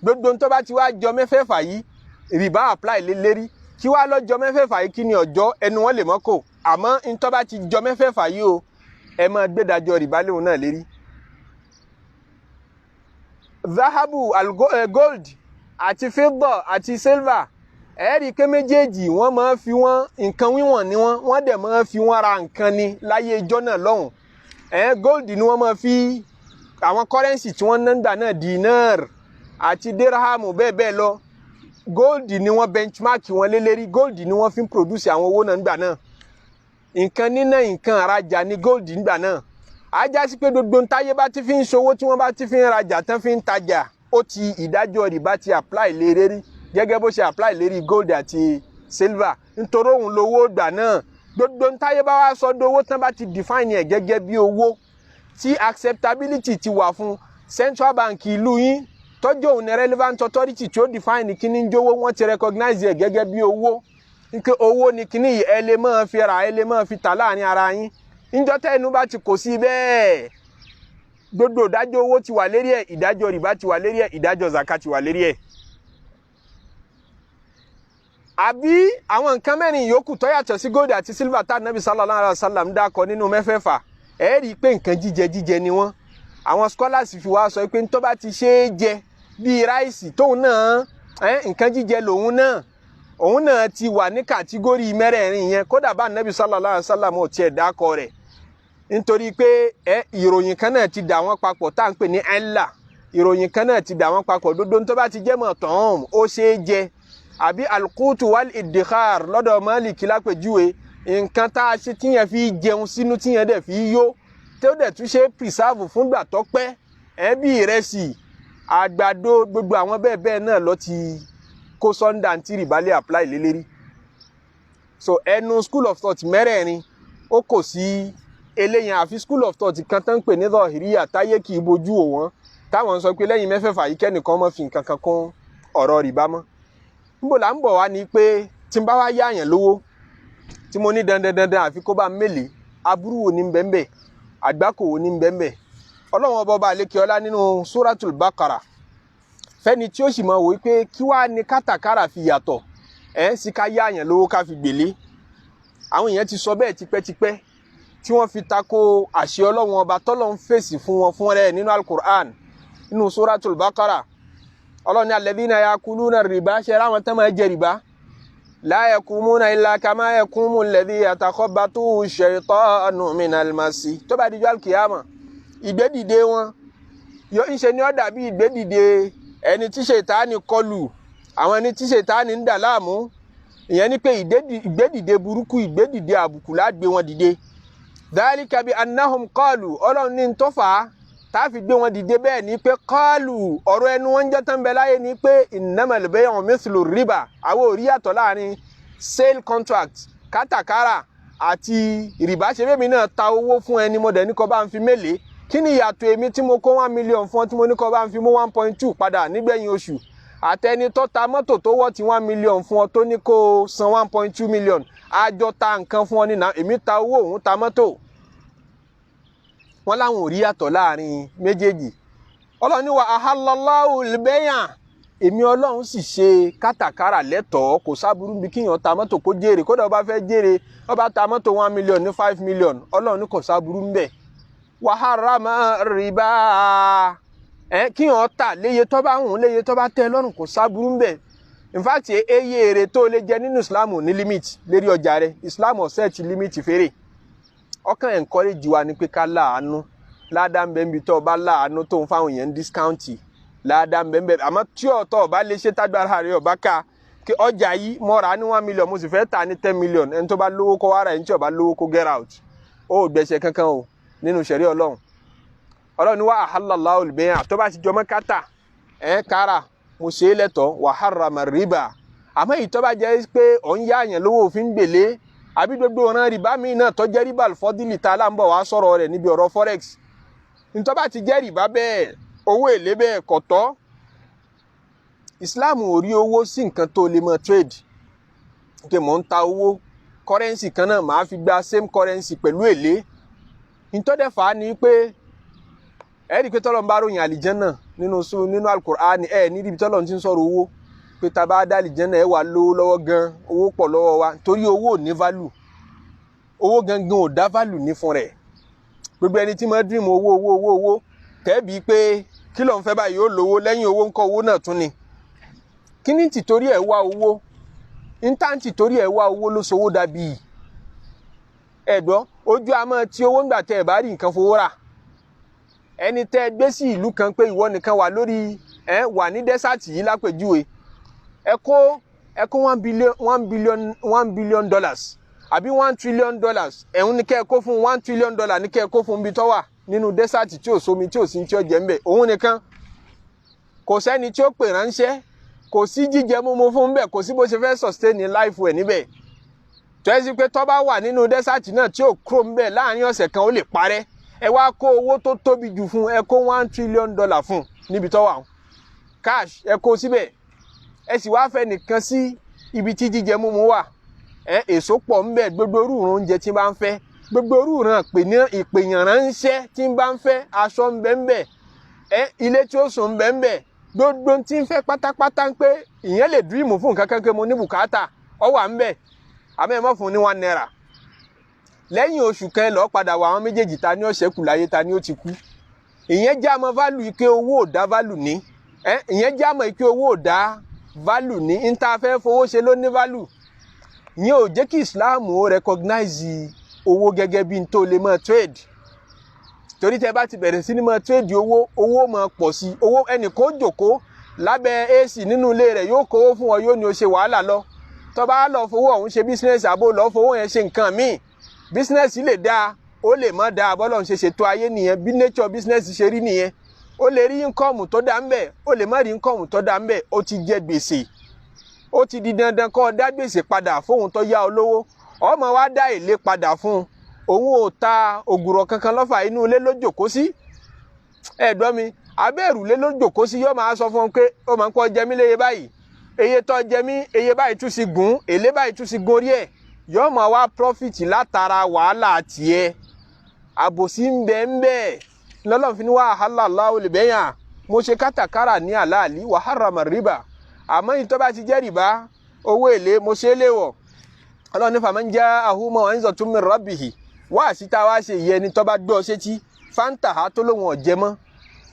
Gbogbo tó bá ti wá jọ mẹ́fẹ̀ẹ̀fà yìí, rìbá apply lé lérí. Kí wá lọ́jọ́ mẹ́fẹ̀ẹ̀fà yìí, kí ni ọjọ́? Ẹnu wọn lè mọ́ kò, àmọ́ ntọ́ bá ti jọ mẹ́fẹ̀ẹ̀fà yìí o, ẹ máa gbẹ́dájọ́ rìbá léwu náà lérí. Zahabu, gold àti fidda àti silver, ẹ rí i pé méjèèjì wọ́n máa fi wọ́n nǹkan wíwọ̀n ni wọ́n, wọ́n dẹ̀ máa fi wọ́n ra nǹkan ni láyé ijọ́ náà lọ́hùn. Gold ni wọ́n máa fi àwọn currency tí wọ́n ná ń gbà náà, dinar àti dirhamu bẹ́ẹ̀ bẹ́ẹ̀ lọ. Gold ni wọ́n benchmark wọn lé lérí, gold ni wọ́n fi ń produce àwọn owó náà ńgbà náà. Nǹkan níná, nǹkan arajà ni gold ńgbà náà. Á já sí pé gbogbo ntáyé bá ti fi ń ṣòwò, tí wọ́n bá ti fi ń rajà, tán fi ń tajà, ó ti ìdájọ́ rìbá ti apply lé lérí, gẹ́gẹ́ bó ṣe apply lérí gold àti silver, nítorí òun lówó gbà náà. Gbogbo ntáyé bá wá sọ dowó, tán bá ti define ẹ̀ gẹ́gẹ́ bí owó tí acceptability ti wà fún central bank ìlú yín, tọ́jú òun ní relevant authority tí ó define kíní ń jówó, wọ́n ti recognize ẹ̀ gẹ́gẹ́ bí owó, nke owó ni kíní yìí, ẹ lè máa fi rà, ẹ lè máa fi tà láàrin ara yín. Níjọ́ tẹ́ ẹnu bá ti kò sí bẹ́ẹ̀, gbogbo ìdájọ́ owó ti wà lérí ẹ̀, ìdájọ́ rìbá ti wà lérí ẹ̀, ìdájọ́ zaka ti wà lérí ẹ̀. Àbí àwọn nǹkan mẹ́rin yòókù tó yàtọ̀ sí gold àti silver tá Nabi sallallahu alaihi wasallam dákọ nínú mẹ́fẹ̀ẹ̀fà, ẹ rí i pé nǹkan jíjẹ jíjẹ ni wọ́n. Àwọn scholars fi wá sọ pé tó bá ti ṣe é jẹ bíi ráìsì, tóun náà nǹkan jíjẹ lòun náà, òun náà ti wà ní category mẹ́rẹ̀ẹ̀rin yẹn, kódà bá Nabi sallallahu alaihi wasallam ò tiẹ̀ dákọ rẹ̀, nítorí pé ìròyìn kan náà ti dà wọ́n papọ̀ tá à ń pè ní ẹ̀ńlá. Ìròyìn kan náà ti dà wọ́n papọ̀. Dodo tó bá ti jẹ́ mọ̀ tán, ó ṣe é jẹ, àbí alkutu wal iddikhar lọ́dọ̀ Málìkì lápèjúwe, nǹkan tá a ṣe tíyẹn fi jẹun sínú, tíyẹn dẹ̀ fi yó, tó dẹ̀ tún ṣe preserve fúngbà tó pẹ́, bí ìrẹsì, àgbàdo, gbogbo àwọn bẹ́ẹ̀ bẹ́ẹ̀ náà lọ ti kó sọ́ndà tí rìbá lè apply lé lérí. So ẹnu school of thought mẹ́rẹ̀ẹ̀rin ó kò sí eléyìn, àfi school of thought kan tán ń pè ní Zahiriyya, táyé kì í bojú wò wọ́n, táwọn sọ pé lẹ́yìn mẹ́fẹ̀ẹ̀fà yìí, kẹ́nìkan má fi nǹkan kan kún ọ̀rọ̀ rìbá mọ́. Níbo là ń bọ̀ wá ni pé tí n bá wá yáàyàn lówó, tí mo ní dandan dandan àfi kó bá mélèé, aburú wo ní bẹ́ẹ̀, àgbákò wo ní bẹ́ẹ̀? Ọlọ́run ọba ọba àlékè ọlá nínú Suratul Baqara, fẹ́ni tí ó sì máa wò wípé kí wàá ní kátàkárà fi yàtọ̀ ẹ̀ sí ká yáàyàn lówó ká fi gbèlé. Àwọn èèyàn ti sọ bẹ́ẹ̀ tipẹ́tipẹ́, tí wọ́n fi tako àṣẹ Ọlọ́run ọba tọ́lọ́ ń fèsì fún wọn fún rẹ̀ nínú Al-Qur'an, nínú Suratul Baqara. Ọlọ́run ní alladhina yakuluna rìbá, ṣe ráwọn tán máa jẹ rìbá, la yakumuna illa kama yakumu alladhi yatakhabbatu shaytanu minal masi. Tó bá dijọ́ alkiyama, ìgbédìde wọn yóò ń ṣe ní ó dàbí ìgbédìde ẹni tí ṣètáni kọlù, àwọn ẹni tí ṣètáni ń dà láàmú. Ìyẹn ni pé ìgbédìde burúkú, ìgbédìde àbùkù lágbé wọn dìde. Dhalika bi annahum qalu, Ọlọ́run ní tó fà á tá a fi gbé wọn dìde bẹ́ẹ̀ ni pé qalu, ọ̀rọ̀ ẹnu wọn jẹ́ tán bẹ láyé ni pé innamal bay'u mithlu riba, àwọn ò rí yàtọ̀ láàrin Sale contract, kátàkárà àti rìbá, ṣe bẹ́ẹ̀ mi náà ta owó fún ẹni mo dẹ̀ ní kó bá ń fi mélèé. Kí ni ìyàtọ̀ èmi tí mo kó 1 million fún ọ, tí mo ní kó bá ń fi mú 1.2 padà nígbẹ̀yìn oṣù, àtẹni tó ta mọ́tò tó wọ́ ti 1 million fún ọ, tó ní kó o san 1.2 million? Àjọ ta nǹkan fún ọ nínú, èmi ta owó, òun ta mọ́tò. Wọ́n láwọn ò rí yàtọ̀ láàrin méjèèjì. Ọlọ́run ní wa ahallallahu al-bay'a, èmi Ọlọ́run sì ṣe kátàkárà lẹ́tọ̀ọ́. Kò sábúrú bí kíyàn ta mọ́tò kó jèrè. Kódà ó bá fẹ́ jèrè, ó bá ta mọ́tò 1 million ní 5 million, Ọlọ́run ní kò sábúrú ń bẹ̀. Wa harrama riba, ẹ kíyàn ta léye tó bá hùn, léye tó bá tẹ́ lọ́rùn, kò sábúrú ń bẹ̀. In fact, eye èrè tó lè jẹ nínú Islam ò ní limit lérí ọjà rẹ. Islam ò set limit fèrè. Ọkàn encourage wa ni pé ká láàánú. Ládàá ń bẹ níbi tó o bá láàánú, tó ń fáwọn èèyàn discount, ládàá ń bẹ ń bẹ. Àmọ́ tí ọ̀tọ̀ ọba lè ṣe, tágbára rẹ ọba ká, kí ọjà yìí mo rà ní 1 million, mo sì fẹ́ tà ní 10 million, ẹni tó bá lówó kó wá rà, ẹni tí ó bá lówó kó get out. Ó gbẹ̀ṣẹ̀ kankan o nínú ṣẹ̀rí Ọlọ́run. Ọlọ́run ní wa ahallallahu al-bay'a, tó bá ti jọmọ́ kátà ẹ̀ kára, mo ṣe é lẹ́tọ̀ọ́. Wa harrama riba, àmọ́ èyí tó bá jẹ́ pé ò ń yá àyàn lówó, òfin gbèlé, àbí gbogbo ọ̀ràn rìbá míì náà tó jẹ́ rìbá al-fadli tá a là ń bọ̀ wá sọ̀rọ̀ rẹ̀ níbi ọ̀rọ̀ forex, ntọ́ bá ti jẹ́ rìbá bẹ́ẹ̀, owó èlé bẹ́ẹ̀, kò tọ́. Islam ò rí owó sí nǹkan tó lè mọ trade pé mò ń ta owó, currency kan náà, màá fi gba same currency pẹ̀lú èlé. Ntọ́dẹ̀fà ni pé ẹ rí i pé tọ́lọ́ ń bá ròyìn àlìjẹ́nà nínú Al-Qur'an, ẹ ní ibi tọ́lọ́ ti ń sọ̀rọ̀ owó pé tá a bá dá àlìjẹ́nà, ẹ wà lówó lọ́wọ́ gan, owó pọ̀ lọ́wọ́ wa, torí owó ò ní value. Owó gangan ò dá value ní fún rẹ̀. Gbogbo ẹni tí mo dream owó, owó, owó, owó, tẹ́bi pé kí ló ń fẹ́ báyìí, ó lówó. Lẹ́yìn owó ńkọ́? Owó náà tún ni. Kí ní tìtorí ẹ̀ wá owó? Íńtáǹtì torí ẹ̀ wá owó ló sowó dàbí ẹ̀gbọ́n ojú àmọ́ tí owó ń gbà tẹ́ ẹ̀ bá rí nǹkan fowó rà. Ẹni tẹ́ ẹ gbé sí ìlú kan pé ìwọ nìkan wà lórí ẹ, wà ní desert yìí lápèjúwe, ẹ kó 1 billion, 1 billion, $1 billion àbí $1 trillion, ẹ̀hún ní kẹ́ ẹ kó fún, $1 trillion ní kẹ́ ẹ kó fún bí tó wà nínú desert tí ò sómi, tí ò sí tí ó jẹ́ ńbẹ̀, òun nìkan, kò sẹ́ni tí ó pè ránṣẹ́, kò sí jíjẹ múmu fún bẹ́ẹ̀, kò sí bó ṣe fẹ́ sustain life ẹ̀ níbẹ̀. Tó ẹ́ sí pé tó bá wà nínú desert náà, tí ò kúrò ńbẹ̀, láàrin ọ̀sẹ̀ kan ó lè parẹ́. Ẹ wá kó owó tó tóbi jù fún, ẹ kó $1 trillion fún níbi tó wà, cash, ẹ kó síbẹ̀. Ẹ sì wá fẹ́ nìkan sí ibi tí jíjẹ múmu wà, ẹ èso pọ̀ ńbẹ̀, gbogbo orú ìran oúnjẹ tí bá ń fẹ́, gbogbo orú ìran ìpèyàn ránṣẹ́ tí ń bá ń fẹ́, aṣọ ńbẹ ńbẹ̀, ẹ ilé tí ó sùn ńbẹ ńbẹ̀, gbogbo tí ń fẹ́ pátápátá, ń pé ìyẹn lè dream fún nǹkan kan pé mo ní bùkátà, ọ wà ńbẹ̀. Àmọ́ ẹ má fún ní ₦1. Lẹ́yìn oṣù kan, lọ́ọ́ padà wọ àwọn méjèèjì, ta ni ó ṣẹ́kù láyé, ta ni ó ti kú? Ìyẹn já mọ́ value ike owó ò dá value ní. Ẹ ìyẹn já mọ́ ike owó ò dá value ní. N ta fẹ́ fowó ṣe ló ní value. Ìyẹn ò jẹ́ kí Islam ó recognize owó gẹ́gẹ́ bí n tó lè mọ́ trade, torí tẹ́ bá ti bẹ̀rẹ̀ sí ní mọ́ trade owó, owó máa pọ̀ sí. Owó ẹnì kó jòkó lábẹ́ AC nínú ilé rẹ̀, yóò kówó fún ọ, yóò ní o ṣe wàhálà lọ. Tó bá lọ fowó ọ̀hún ṣe business, àbó lọ fowó yẹn ṣe nǹkan míì, business lè dáa, ó lè má dáa. Bọ́lọ̀ ń ṣe ṣètò ayé nìyẹn, bí nature business ṣe rí nìyẹn. Ó lè rí income tó dá ń bẹ̀, ó lè má rí income tó dá ń bẹ̀. Ó ti jẹ gbèsè, ó ti di dandan kó o dá gbèsè padà fóun tó yá ọ lówó. Ọmọ wa dá èlé padà fún un, òun ò ta ògùrọ̀ kankan lọ́fà, inú ilé ló jòkó sí. Ẹ gbọ́ mi, abẹ́ ìrùlé ló jòkó sí. Yóò máa sọ fún un pé ó máa ń kọ́ jẹ mí léye báyìí, eye tó jẹ mí, eye báyìí tún sí gùn, èlé báyìí tún sí gorí ẹ̀. Yóò máa wá profit látara wàhálà tiẹ̀. Àbòsí ń bẹ ń bẹ. Lọ́lọ́run fi ní wa ahallallahu al-bay'a, mo ṣe kátàkárà ní àlàálí, wa harrama riba, àmọ́ ìtọ́ bá ti jẹ́ rìbá, owó èlé, mo ṣe é léwọ̀. Ọlọ́run ní faman ja'ahu maw'izatun min rabbihi, wá síta wá ṣe ìyẹn ni tó bá gbọ́ sétí, fantaha, tó lóun ọ̀jẹ̀ mọ́,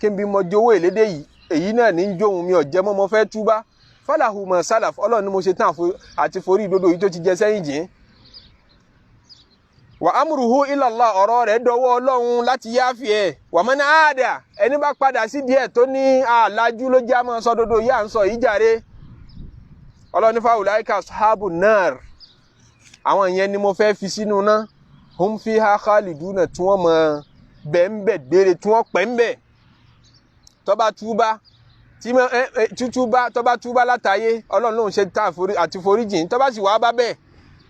kí n bí mo jẹ owó èlé dé yìí, èyí náà ní ń jóhun mi ọ̀jẹ̀ mọ́, mo fẹ́ túbá, falahu ma salaf, Ọlọ́run ní mo ṣe tán àti forí ìdodo yìí tó ti jẹ sẹ́yìn jìn. Wa amruhu ilallah, ọ̀rọ̀ rẹ̀ dọwọ́ Ọlọ́run láti yááfì ẹ̀. Wa man aada, ẹni bá padà sí díẹ̀ tó ní àlájú ló já mọ́ sọdodo yìí à ń sọ yìí jàre, Ọlọ́run ní fa ulaika ashabu nar, àwọn ìyẹn ni mo fẹ́ fi sínú ná, hum fiha khaliduna, tí wọ́n mọ bẹ́ẹ̀nbẹ́ gbére, tí wọ́n pẹ́ ń bẹ̀. Tó bá túbá, Tí tútúbá tọ́ba túbá látàyé, Ọlọ́run lòun ṣe tá àti foríjìn. Tọ́ba sì wá bá bẹ́ẹ̀,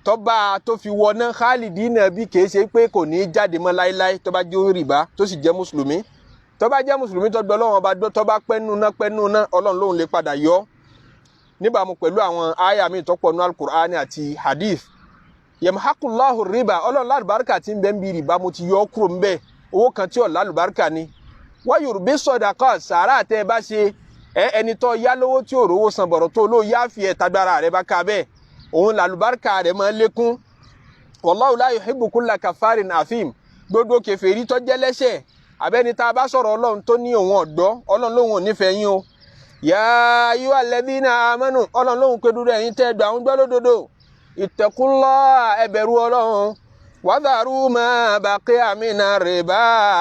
tọ́ba tó fi wọná khalidina bí, kìí ṣe pé kò ní í jáde mọ́ láéláé. Tọ́ba jẹ́ rìbá tó sì jẹ́ mùsùlùmí, tọ́ba jẹ́ mùsùlùmí tó gbọ́ Ọlọ́run ọba gbọ́, tọ́ba pẹ́nu náà Ọlọ́run lòun lè padà yọ, níbàámu pẹ̀lú àwọn àyà mi tó pọ̀ nínú Alukur'ani àti hadith. Yamhaqullahu riba, Ọlọ́run lálùbáríkà tí ń bẹ ń bi rìbá, mo ti yọ ọ́ kúrò ń bẹ́ẹ̀. Owó kan tí ò lálùbáríkà ni. Wa yurbi sadaqa, sàrà tẹ́ ẹ bá ṣe, ẹ ẹni tó yá lówó tí ò rówó san bọ̀rọ̀ tó ló yá fi ẹ̀ tagbára rẹ̀ bá ka bẹ́ẹ̀, òun làlùbáríkà rẹ̀ máa lékún. Wallahu la yuhibbu kulla kafarin athim. Gbogbo kèfèrí tó jẹ́ lẹ́ṣẹ̀, abẹ́ni tá a bá sọ̀rọ̀ Ọlọ́run tó ní òun ọ̀gbọ́, Ọlọ́run lóun ò nífẹ̀ẹ́ yín o. Ya ayyuhal ladhina amanu, Ọlọ́run lóun pé dúró, ẹ̀yin tẹ́ gbà ń gbọ́ lódodo, ittaqullah, ẹ bẹ̀rù Ọlọ́run, wadharu ma baqiya mina riba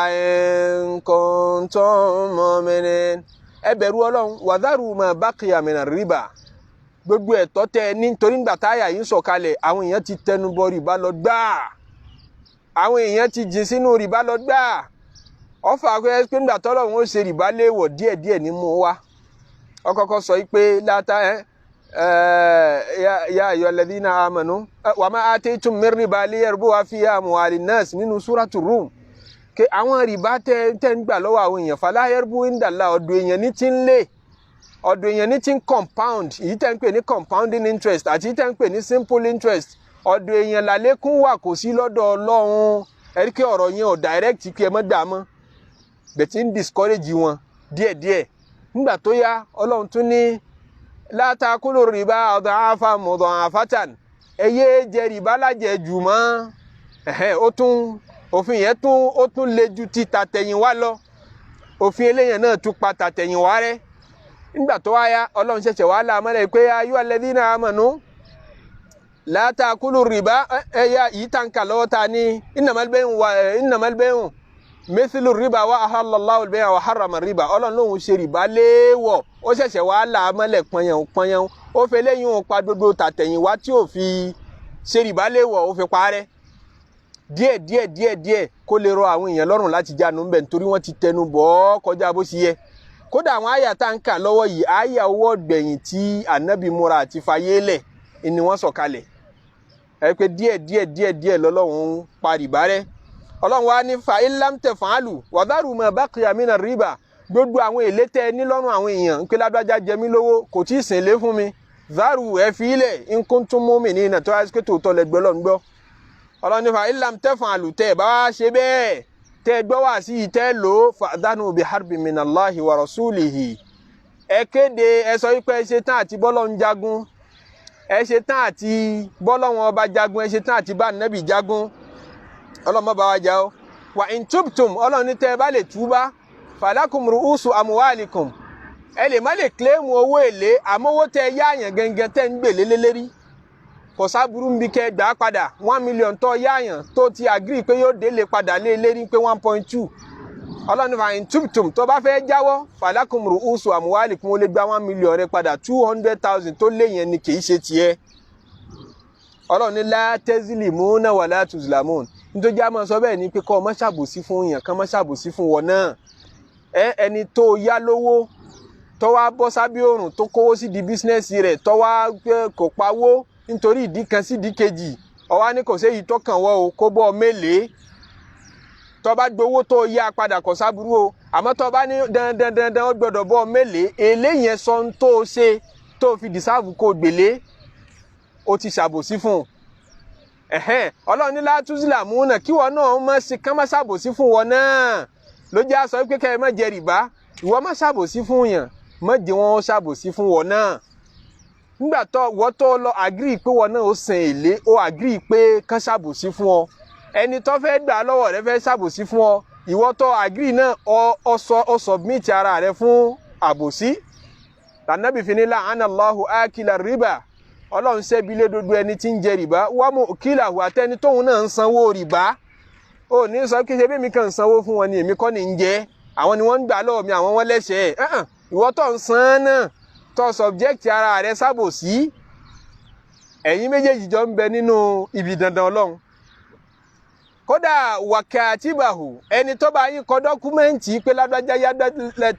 in kuntum mu'minin. Ẹ bẹ̀rù Ọlọ́run, wadharu ma baqiya mina riba, gbogbo ẹ̀tọ́ tẹ ẹ ní. Nítorí nígbà táyà yìí ń sọ̀kalẹ̀, àwọn èèyàn ti tẹnu bọ rìbá lọ gbáà, àwọn èèyàn ti jìn sínú rìbá lọ gbáà. Ọfà pé nígbà tọ́lọ́run ó ṣe rìbá léèwọ̀, díẹ̀díẹ̀ ní mú wá. Ọkọ̀kọ̀ sọ pé látà ẹ ya ayyuhal ladhina amanu wa ma ataytum min riba liyarbuwa fi amwalin nas nínú suratu Rum, ke àwọn rìbá tẹ ń gbà lọ́wọ́ àwọn èèyàn, fala yarbu indallah, ọ̀dọ̀ èèyàn ní ti ń lé, ọ̀dọ̀ èèyàn ní ti ń compound, èyí tẹ́ ń pè ní compounding interest àti èyí tẹ́ ń pè ní simple interest, ọ̀dọ̀ èèyàn làlékún wà, kò sí lọ́dọ̀ Ọlọ́run. Ẹ̀rí kí ọ̀rọ̀ yẹn ò direct kí ẹ mọ́ gbà mọ́ bẹ̀tí ń discourage wọn díẹ̀díẹ̀. Nígbà tó yá, Ọlọ́run tún ní la ta'kulu riba ad'afan mudha'afatan, ẹ yé jẹ rìbá lájẹ jù mọ́. Ó tún òfin yẹn tún ó tún le ju ti tàtẹ̀yìn wá lọ. Òfin eléyẹn náà tún pa tàtẹ̀yìn wá rẹ́. Nígbà tó wá yá, Ọlọ́run ṣẹ̀ṣẹ̀ wá là mọ́lẹ̀ pé ayyuhal ladhina amanu la ta'kulu riba. Ẹ̀yà yìí tá n kà lọ́wọ́ ta ní innamal bay'u mithlu riba wa ahallallahu al-bay'a wa harrama riba. Ọlọ́run lòun ṣe rìbá léèwọ̀. Ó ṣẹ̀ṣẹ̀ wá là mọ́lẹ̀ pọnyàn pọnyàn. Ó fẹ́ lẹ́yìn òun pa gbogbo tàtẹ̀yìn wá tí ò fi ṣe rìbá léèwọ̀, ó fi parẹ́ díẹ̀ díẹ̀ díẹ̀ díẹ̀, kó lè rọ àwọn èèyàn lọ́rùn láti jánu ńbẹ̀, nítorí wọ́n ti tẹnu bọ̀ ọ́ kọjá bó ṣe yẹ. Kódà àwọn àyà tá ń kà lọ́wọ́ yìí, àyà owó ọ̀gbẹ̀yìn tí ànábì múra àti fayé lẹ̀ ni wọ́n sọ̀kalẹ̀. Ẹ pé díẹ̀ díẹ̀ díẹ̀ díẹ̀ lọ́lọ́run ń pa rìbá rẹ́. Ọlọ́run wa ní fa in lam taf'alu wadharu ma baqiya mina riba, gbogbo àwọn èlé tẹ́ ẹ ní lọ́rùn àwọn èèyàn ń pé lágbájá jẹ mí lówó, kò tí ì sìn lé fún mi, dharu, ẹ fi ilẹ̀, in kuntum mu'minina, tó wáyé pé tòótọ́ lẹ gbọ́ lọ́n gbọ́. Ọlọ́run ní fa in lam taf'alu, tẹ́ ẹ bá wá ṣe bẹ́ẹ̀, tẹ́ ẹ gbọ́ wá sí i, tẹ́ ẹ lò ó, fa'dhanu bi harbin minallahi wa rasulihi, ẹ kéde, ẹ sọ wípé ẹ ṣe tán àti bọ́lọ́ ń jagun, ẹ ṣe tán àti bọ́lọ́wọ́n ọba jagun, ẹ ṣe tán àti bá nẹ́bì jagun. Ọlọ́run bá wa jà ó. Wa in tubtum, Ọlọ́run ní tẹ́ ẹ bá lè túbá, falakum ru'usu amwalikum, ẹ lè má lè claim owó èlé, àmọ́ owó tẹ́ ẹ yáàyàn gẹ́gẹ́ tẹ́ ń gbèlé lélẹ́rí, kò sábúrú ń bi kẹ́ ẹ gbà á padà. 1 million tó yáàyàn tó ti agree pé yóò délé padà lé lérí pé 1.2, Ọlọ́run fa in tubtum, tó bá fẹ́ jáwọ́, falakum ru'usu amwalikum, ó lè gba 1 million rẹ padà. 200,000 tó lé yẹn ni kì í ṣe tiẹ̀. Ọlọ́run ní la tazlimuna wa la tuzlamun. Nítorí àmọ́ sọ bẹ́ẹ̀ ni pé kọ́ ọ má ṣàbòsí fún yàn, kán má ṣàbòsí fún wọn náà. Ẹ ẹni tó yá lówó, tó wá bọ́ sábẹ́ òrùn, tó kówó sí di business rẹ̀, tó wá kò pawó nítorí ìdí kan sí ìdí kejì, ó wá ní kò séyìí tó kàn wọ́ o, kó bọ́ mélèé. Tó bá gbowó tó yá padà, kò sábúrú o. Àmọ́ tó bá ní dandan dandan ó gbọ́dọ̀ bọ́ mélèé, èlé yẹn, sọ ń tó ṣe tó fi deserve kó gbèlé, ó ti ṣàbòsí fún un. Ẹ̀hẹ́n, Ọlọ́run ní látúnṣìlàmú náà, kí wọn náà má ṣe kán má ṣàbòsí fún wọn náà. Ló jẹ́ àṣọ pé kẹ́ ẹ má jẹ rìbá. Ìwọ má ṣàbòsí fún yàn, má jẹ́ wọn ṣàbòsí fún wọn náà. Nígbà tó wọ́n tó lọ agree pé wọn náà ó san èlé, ó agree pé kán ṣàbòsí fún ọ. Ẹni tó fẹ́ gbà lọ́wọ́ rẹ fẹ́ ṣàbòsí fún ọ, ìwọ tó agree náà, ọ sọ ọ submit ara rẹ fún àbòsí. Tànàbì fi ní la'ana Allahu akila riba, Ọlọ́run ṣẹ́bi lé dodo ẹni tí ń jẹ rìbá, wa mukilahu, àtẹni tóun náà ń sanwó rìbá. Ó ní sọ kí ṣe bí mi kàn ń sanwó fún wọn ni, èmi kọ́ ni ń jẹ, àwọn ni wọ́n ń gbà lọ́wọ́ mi, àwọn wọn lẹ́sẹ̀ẹ́. Ìwọ tó ń san náà, tó subject ara rẹ sábòsí, ẹ̀yin méjèèjì jọ ń bẹ nínú ibi dandan Ọlọ́run. Kódà wakatibahu, ẹni tó bá yín kọ document pé lágbájá yá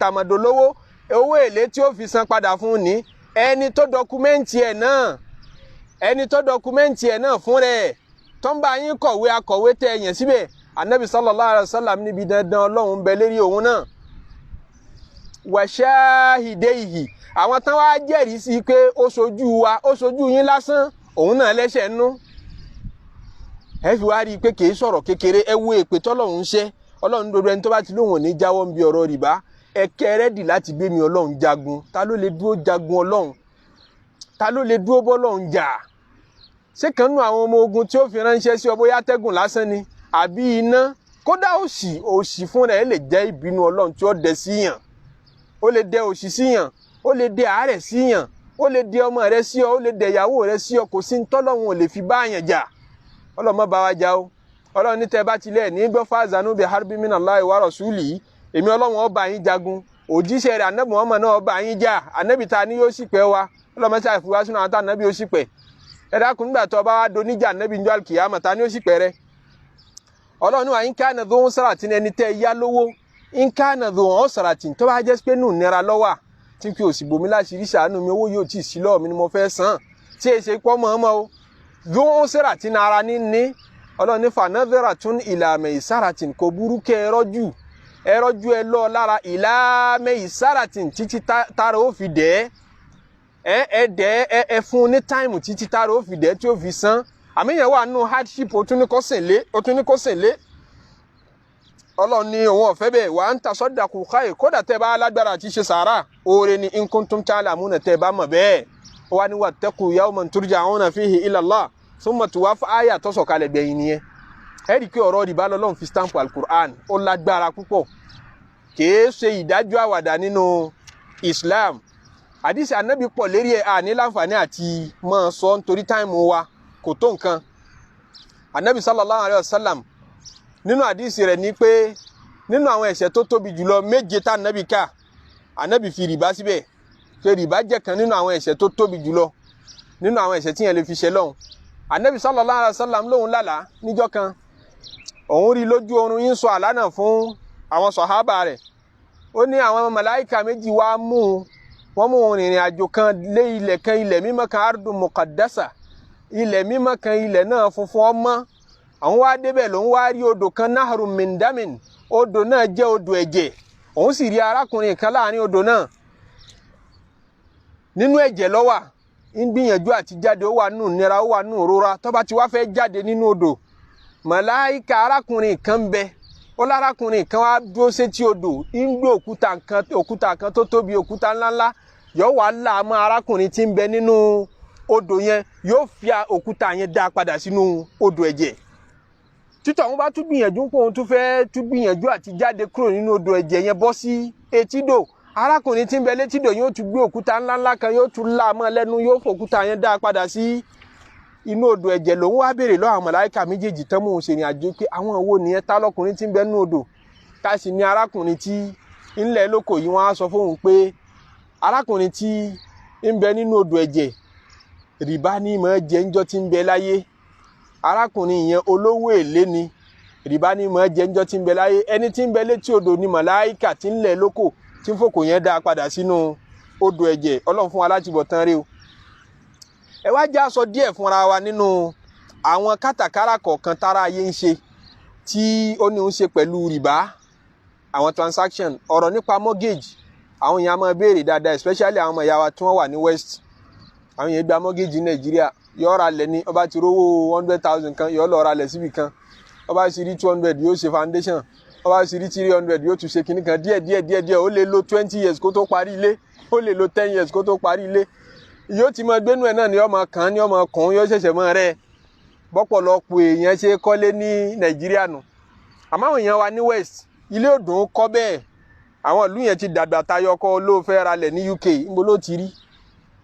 tàmàdò lówó. Owó èlé tí ó fi san padà fún ní ẹni tó document ẹ̀ náà, ẹni tó document ẹ̀ náà fún rẹ̀ tó ń bá yín kọ̀wé, akọ̀wé tẹ ẹ̀yàn síbẹ̀. Anabi sallallahu alayhi wa sallam níbi dandan Ọlọ́run bẹ lérí òun náà. Wa shahidayhi, àwọn tán wá jẹ́rìí sí pé ó ṣojú wa, ó ṣojú yín lásán, òun náà lẹ́sẹ̀ nú. Ẹ fi wá rí i pé kì í sọ̀rọ̀ kékeré. Ẹ wo èpè tọ́lọ́run ń ṣẹ́. Ọlọ́run dodo ẹni tó bá ti lóun ò ní jáwọ́ ń bi ọ̀rọ̀ rìbá, ẹ kẹ́ ready láti gbé mi Ọlọ́run jagun. Ta ló lè dúró jagun Ọlọ́run? Ta ló lè dúró bọ́lọ́run jà? Ṣé kan nú àwọn ọmọ ogun tí ó fi ránṣẹ́ sí ọ, bóyá atẹ́gùn lásán ni àbí iná? Kódà òṣì, òṣì fúnra ẹ lè jẹ́ ìbínú Ọlọ́run tí ó dẹ síyàn. Ó lè dẹ òṣì síyàn, ó lè dẹ àárẹ̀ síyàn, ó lè dẹ ọmọ rẹ sí ọ, ó lè dẹ ìyàwó rẹ sí ọ. Kò sí ntọ́lọ́run ò lè fi bá àyàn jà. Ọlọ́run má bá wa jà o. Ọlọ́run ní tẹ́ bá tilẹ̀ ní gbọ́, fa'zanu bi harbi minallahi wa rasuli, èmi Ọlọ́run ó bá yín jagun, òjíṣẹ́ rẹ̀ Ànábì Muhammad náà ó bá yín jà. Ànábì ta ni yóò sì pẹ́ wa? Ọlọ́run ṣe àfiwá sínú àwọn tá Ànábì yóò sì pẹ́. Ẹ dákun, nígbà tó bá wá doníjà Ànábì njọ́ àlùkìyàmọ̀, ta ni yóò sì pẹ́ rẹ? Ọlọ́run ní wa in kana dhu usratin, ẹni tẹ́ yá lówó, in kana dhu usratin, tó bá jẹ́ pé nù nira lọ́wà tí kí o sì bomi láṣìírí, ṣàánú mi, owó yóò tí ì sí lọ́wọ́ mi ni mo fẹ́ san, tí èsì pọ́ mọ́ ọmọ o, dhu usratin, ara ní ní. Ọlọ́run ní fanadhiratun ila maisaratin, kò burú kẹ́ ẹ rọ́jú, ẹ rọ́jú, ẹ lọ lára, ila maisaratin, títí tára ó fi dẹ́ ẹ, ẹ dẹ́ ẹ, ẹ fún un ní time títí tára ó fi dẹ́ tí ó fi san. Àmì yẹn wà nù hardship, ó tún ní kó sìn lé, ó tún ní kó sìn lé. Ọlọ́run ní òun ọ̀fẹ́ bẹ́ẹ̀. Wa an tasaddaqu khair, kódà tẹ́ bá lágbára àti ṣe sàárà, oore ni, in kuntum ta'lamuna, tẹ́ bá mọ̀ bẹ́ẹ̀. Ó wá ní wattaqu yawman turja'una fihi ila Allah thumma tuwaffa, àyà tó sọ̀kalẹ̀ gbẹ̀yìn nìyẹn. Ẹ rí i pé ọ̀rọ̀ rìbá lọ́lọ́run fi stamp alukur'an, ó lágbára púpọ̀, kìí ṣe ìdájọ́ àwàdà nínú Islam. Àdìsí Ànábì pọ̀ lérí ẹ̀, àní láǹfààní àti máa sọ nítorí time wa kò tó nǹkan. Ànábì sallallahu alayhi wa sallam, nínú àdìsí rẹ̀ ní pé nínú àwọn ẹ̀ṣẹ̀ tó tóbi jùlọ méje tá Ànábì ká, Ànábì fi rìbá síbẹ̀, pé rìbá jẹ́ kan nínú àwọn ẹ̀ṣẹ̀ tó tóbi jùlọ nínú àwọn ẹ̀ṣẹ̀ tí yẹn lè fi ṣe lọ́hùn. Ànábì sallallahu alayhi wa sallam lóhun lálàá níjọ́ kan, òun rí lójú oorun yín, sọ àlá náà fún àwọn sọ̀hábà rẹ̀. Ó ní àwọn màláìka méjì wá mú un, wọ́n mú un rìnrìn àjò kan lé ilẹ̀ kan, ilẹ̀ mímọ́ kan, ardu muqaddasa, ilẹ̀ mímọ́ kan, ilẹ̀ náà funfun ọmọ. Àwọn wá débẹ̀, lòun wá rí odò kan, nahru min damin, odò náà jẹ́ odò ẹ̀jẹ̀. Òun sì rí arákùnrin kan láàrin odò náà, nínú ẹ̀jẹ̀ ló wà, ń gbìyànjú àti jáde, ó wà nù nira, ó wà nù rora. Tó bá ti wá fẹ́ jáde nínú odò, màláìka arákùnrin kan ń bẹ, ó lárákùnrin kan wá dúró sétí odò, ń gbé òkúta kan, òkúta kan tó tóbi, òkúta ńláńlá, yóò wá là mọ́ arákùnrin tí ń bẹ nínú odò yẹn, yóò fi òkúta yẹn dá padà sínú odò ẹ̀jẹ̀. Títọ̀ wọn bá tún gbìyànjú pé òun tún fẹ́ tún gbìyànjú àti jáde kúrò nínú odò ẹ̀jẹ̀ yẹn bọ́ sí etídò, arákùnrin tí ń bẹ létídò yóò tún gbé òkúta ńláńlá kan, yóò tún là mọ́ lẹ́nu, yóò fòkúta yẹn dá padà sí inú odò ẹ̀jẹ̀. Lòun wá béèrè lọ́wọ́ àwọn màláíkà méjèèjì tán mú un ṣèrìn àjò pé àwọn wo nìyẹn? Tá lọ́kùnrin tí ń bẹ nínú odò? Tá sì ní arákùnrin tí ńlẹ̀ lóko yìí? Wọ́n á sọ fóun pé arákùnrin tí ń bẹ nínú odò ẹ̀jẹ̀, rìbá ní mọ̀ jẹ́ ńjọ́ tí ń bẹ láyé. Arákùnrin yẹn, olówó èlé ni, rìbá ní mọ̀ jẹ́ ńjọ́ tí ń bẹ láyé. Ẹni tí ń bẹ létí odò ni màláíkà tí ń lẹ̀ lóko, tí ń fòkò yẹn dá padà sínú odò ẹ̀jẹ̀. Ọlọ́run fún wa láti bọ̀ tán rí o. Ẹ wá já sọ díẹ̀ fúnra wa nínú àwọn kátàkárà kọ̀ọ̀kan tára ayé ń ṣe tí ó ní ń ṣe pẹ̀lú rìbá, àwọn transaction. Ọ̀rọ̀ nípa mortgage, àwọn èèyàn máa béèrè dáadáa, especially àwọn ọmọ ìyá wa tí wọ́n wà ní West. Àwọn èèyàn gba mortgage ní Nàìjíríà, yóò ra lẹ̀ ní ó bá ti rówó 100,000 kan, yóò lọ ra lẹ̀ síbi kan. Ó bá sì rí 200, yóò ṣe foundation. Ó bá sì rí 300, yóò tún ṣe kinní kan. Díẹ̀ díẹ̀ díẹ̀ díẹ̀, ó lè lo 20 years kó tó parí ilé, ó lè lo 10 years kó tó parí ilé. Yóò ti mọ gbénú ẹ̀ náà ni ọmọ kan ní ọmọ kàn, yóò ṣẹ̀ṣẹ̀ mọ rẹ̀. Bọ́pọ̀lọpọ̀ èèyàn ṣe kọ́lé ní Nàìjíríà nù. Àmọ́ àwọn èèyàn wa ní West, ilé òdùn kọ́ bẹ́ẹ̀. Àwọn ìlú yẹn ti dàgbà tayọ kọ́ ló fẹ́ ra lẹ̀ ní UK. Níbo ló ti rí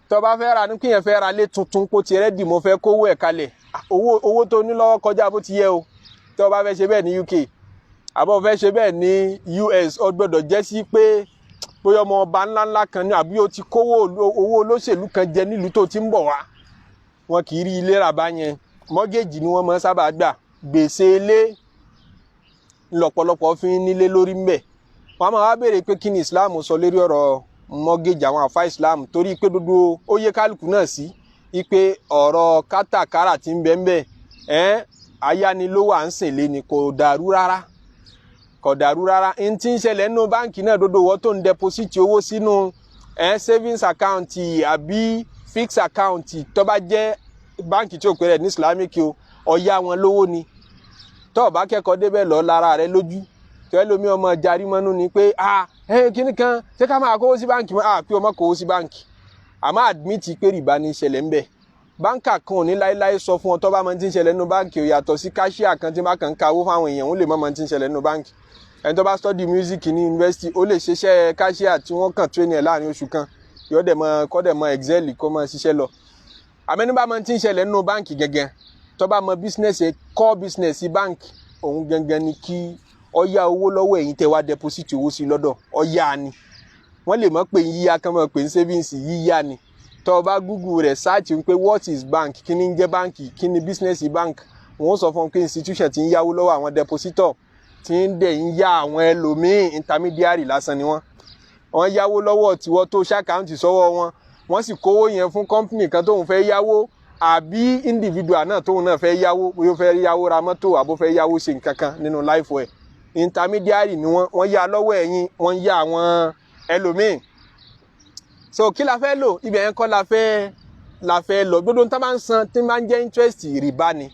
tó bá fẹ́ ra ní kíyẹn fẹ́ ra lé tuntun kó ti ready, mo fẹ́ kówó ẹ̀ kalẹ̀, owó tó ní lọ́wọ́ kọjá bó ti yẹ o. Tó bá fẹ́ ṣe bẹ́ẹ̀ ní UK àbọ̀ fẹ́ ṣe bẹ́ẹ̀ ní US, ó gbọ́dọ̀ jẹ́ sí pé bóyá ọmọ ọba ńláńlá kan ní, àbí o ti kówó owó olóṣèlú kan jẹ nílùú tó ti ń bọ̀ wá. Wọn kì í rí ilé rà bá yẹn. Mortgage ni wọ́n máa ń sábà gbà. Gbèsè ilé lọ́pọ̀lọpọ̀ fi ń nílé lórí ń bẹ̀. Wọ́n máa wá béèrè pé kí ni Islam sọ lérí ọ̀rọ̀ mortgage àwọn àfa Islam, torí pé gbogbo ó yé kálukú náà sí ipe ọ̀rọ̀ kátàkárà tí ń bẹ ń bẹ ẹ́ ayánilówó à ń sìn lé ni, kò dàrú rárá, kò dàrú rárá. N tí ń ṣẹlẹ̀ nínú báǹkì náà, dodo wọ́n tó ń deposit owó sínú savings account àbí fixed account, tó bá jẹ́ báǹkì tí ò pé rẹ̀ ní Islamic o, ó yá wọn lówó ni. Tó o bá kẹ́kọ̀ọ́ débẹ̀ lọ lára rẹ lójú tó ẹ lómi ọmọ jarí mọ́nú ni pé, ah, ẹ kíní kan, ṣé ká máa kówó sí báǹkì mọ́? Ah, pé ọmọ kówó sí báǹkì, àmọ́ admit pé rìbá ní ìṣẹ̀lẹ̀ ńbẹ̀. Banker kan ò ní láéláé sọ fún ọ tó bá máa ti ń ṣẹlẹ̀ nínú báǹkì. Ò yàtọ̀ sí cashier kan tí bá kàn ń kawó fáwọn èèyàn, ó lè má máa ti ń ṣẹlẹ̀ nínú báǹkì. Ẹni tó bá study music ní university, ó lè ṣiṣẹ́ cashier tí wọ́n kàn train ẹ̀ láàrin oṣù kan, yóò dẹ̀ mọ kọ́ dẹ̀ mọ Excel kó máa ṣiṣẹ́ lọ. Àmọ́ ẹni bá máa ti ń ṣẹlẹ̀ nínú báǹkì gẹ́gẹ́, tó bá mọ business, core business báǹkì òun gangan ni kí ó yá owó lọ́wọ́ ẹ̀yin tẹ́ wá deposit owó sí lọ́dọ̀. Ó yá ni. Wọ́n lè mọ̀ pé yíyá kan mọ̀ pé savings, yíyá ni. Tó o bá Google rẹ̀, search ń pé "What is bank?", kí ni ń jẹ́ báǹkì, kí ni business bank, wọ́n sọ fún un pé institution ti ń yáwó lọ́wọ́ àwọn depositor, tí ń dẹ̀ ń yá àwọn ẹlòmíín, intermediary lásán ni wọ́n. Wọ́n yáwó lọ́wọ́ tiwọ́ tó ṣí account sọ́wọ́ wọn, wọ́n sì kówó yẹn fún company kan tóun fẹ́ yáwó, àbí individual náà tóun náà fẹ́ yáwó, bóyá ó fẹ́ yáwó ra mọ́tò àbó fẹ́ yáwó ṣe nǹkan kan nínú life ẹ̀. Intermediary ni wọ́n. Wọ́n yá lọ́wọ́ ẹ̀yin, wọ́n yá àwọn ẹlòmíín. So kí la fẹ́ lò ibẹ̀ yẹn kọ́ la fẹ́ lọ. Gbogbo tá bá ń san tí máa ń jẹ́ interest, rìbá ni.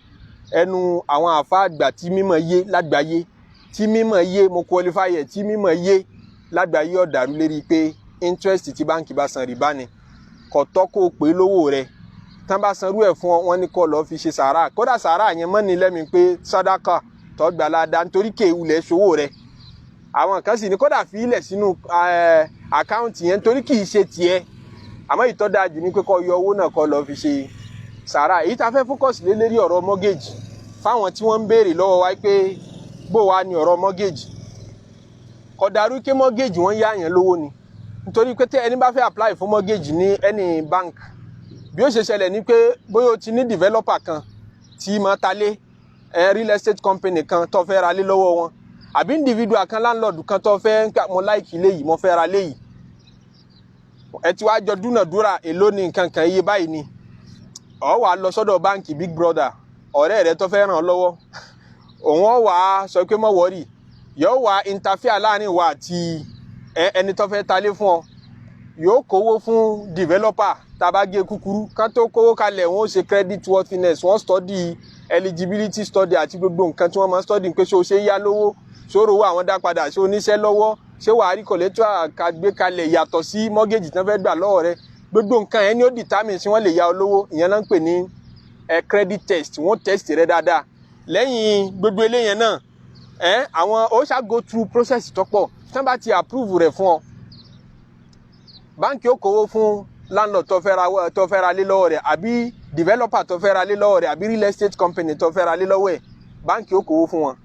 Ẹnu àwọn àfa àgbà tí mímọ̀ yé lágbàáyé, tí mímọ̀ yé, mo qualify ẹ̀, tí mímọ̀ yé lágbàáyé, ò dàrú lérí pé interest tí báǹkì bá san, rìbá ni. Kò tọ́ kó o pè é lówó rẹ̀. Tán bá sanrú ẹ̀ fún ọ, wọ́n ní kó lọ́ọ́ fi ṣe sàárà. Kódà sàárà yẹn mọ́ ní lẹ́mi pé sàdákà tó gbà ládàá, nítorí kéwulẹ̀ ṣòwò rẹ̀. Àwọn kan sì ní kódà fi ilẹ̀ sínú account yẹn, nítorí kì í ṣe tiẹ̀. Àmọ́ ìtọ́ dáa jù ní pé kó yọ owó náà, kó lọ́ọ́ fi ṣe sàárà. Èyí tá a fẹ́ focus lé lérí, ọ̀rọ̀ mortgage, fáwọn tí wọ́n ń béèrè lọ́wọ́ wa pé bó wa ní ọ̀rọ̀ mortgage. Kò dàrú pé mortgage, wọ́n yá yẹn lówó ni, nítorí pé tẹ́ ẹni bá fẹ́ apply fún mortgage ní any bank, bí ó ṣe ṣẹlẹ̀ ni pé bóyá o ti ní developer kan tí máa ta lé ẹ, real estate company kan tó fẹ́ ra lé lọ́wọ́ wọn, àbí individual kan, landlord kan tó fẹ́ ń mo like ilé yìí, mo fẹ́ ra lé yìí. Ẹ ti wá jọ dúnàdúrà, èló ni nǹkan kan, iye báyìí ni. Ọ wà lọ sọ́dọ̀ báǹkì big brother, ọ̀rẹ́ rẹ tó fẹ́ ràn ọ́ lọ́wọ́. Òun ọ̀ wá sọ pé má worry, yóò wá interfere láàrin wa àti ẹni tó fẹ́ talé fún ọ, yóò kówó fún developer. Tá a bá gé kúkúrú, ká tó kówó kalẹ̀, wọ́n ó ṣe credit worthiness, wọ́n study eligibility study àti gbogbo nǹkan tí wọ́n máa study pé ṣé o ṣe é yá lówó, ṣé o rówó àwọn dá padà, ṣé o níṣẹ́ lọ́wọ́, ṣé wàá rí collateral ká gbé kalẹ̀ yàtọ̀ sí mortgage tí wọ́n fẹ́ gbà lọ́wọ́ rẹ. Gbogbo nǹkan yẹn ni ó determine sí wọ́n lè yá ọ lówó. Ìyẹn náà ń pè ní credit test. Wọ́n test rẹ dáadáa. Lẹ́yìn gbogbo eléyẹn náà, àwọn ó ṣá go through process tó pọ̀. Tí wọ́n bá ti approve rẹ̀ fún ọ, báńkì ó kówó fún landlord tó fẹ́ ra lé lọ́wọ́ rẹ̀, àbí developer tó fẹ́ ra lé lọ́wọ́ rẹ̀, àbí real estate company tó fẹ́ ra lé lọ́wọ́ ẹ̀. Báńkì ó kówó fún wọn,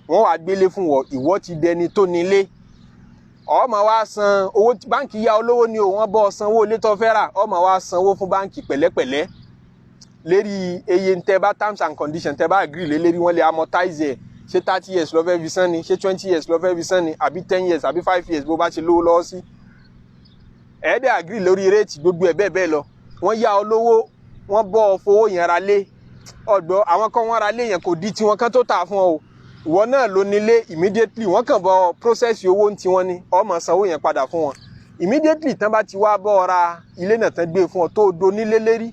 wọ́n wàá gbélé fún wọn. Ìwọ ti dẹni tó nílé, ó máa wá san owó. Báńkì yá olówó ni o, wọ́n bọ́ sanwó ilé tó fẹ́ rà. Ó máa wá sanwó fún báńkì pẹ̀lẹ́pẹ̀lẹ́ lérí iye tẹ́ bá terms and conditions tẹ́ bá agree lé lérí. Wọ́n lè amortize ẹ̀. Ṣé 30 years ló fẹ́ fi san ni, ṣé 20 years ló fẹ́ fi san ni, àbí 10 years, àbí 5 years, bó bá ṣe lówó lọ́wọ́ sí. Ẹ̀ẹ́dẹ̀ agree lórí rate, gbogbo ẹ̀ bẹ́ẹ̀ bẹ́ẹ̀ lọ. Wọ́n yá ọ lówó, wọ́n bọ́ ọ fowó yẹn ra lé ọ̀dọ̀ àwọn kan. Wọ́n ra lé yẹn, kò di tiwọn kan tó tà fún ọ o, ìwọ náà ló nílé immediately. Wọ́n kàn bọ́ process owó ń tiwọn ni, ó máa sanwó yẹn padà fún wọn immediately tán bá ti wá bọ́ ọ ra ilé náà tán, gbé fún ọ tó o do nílé lérí.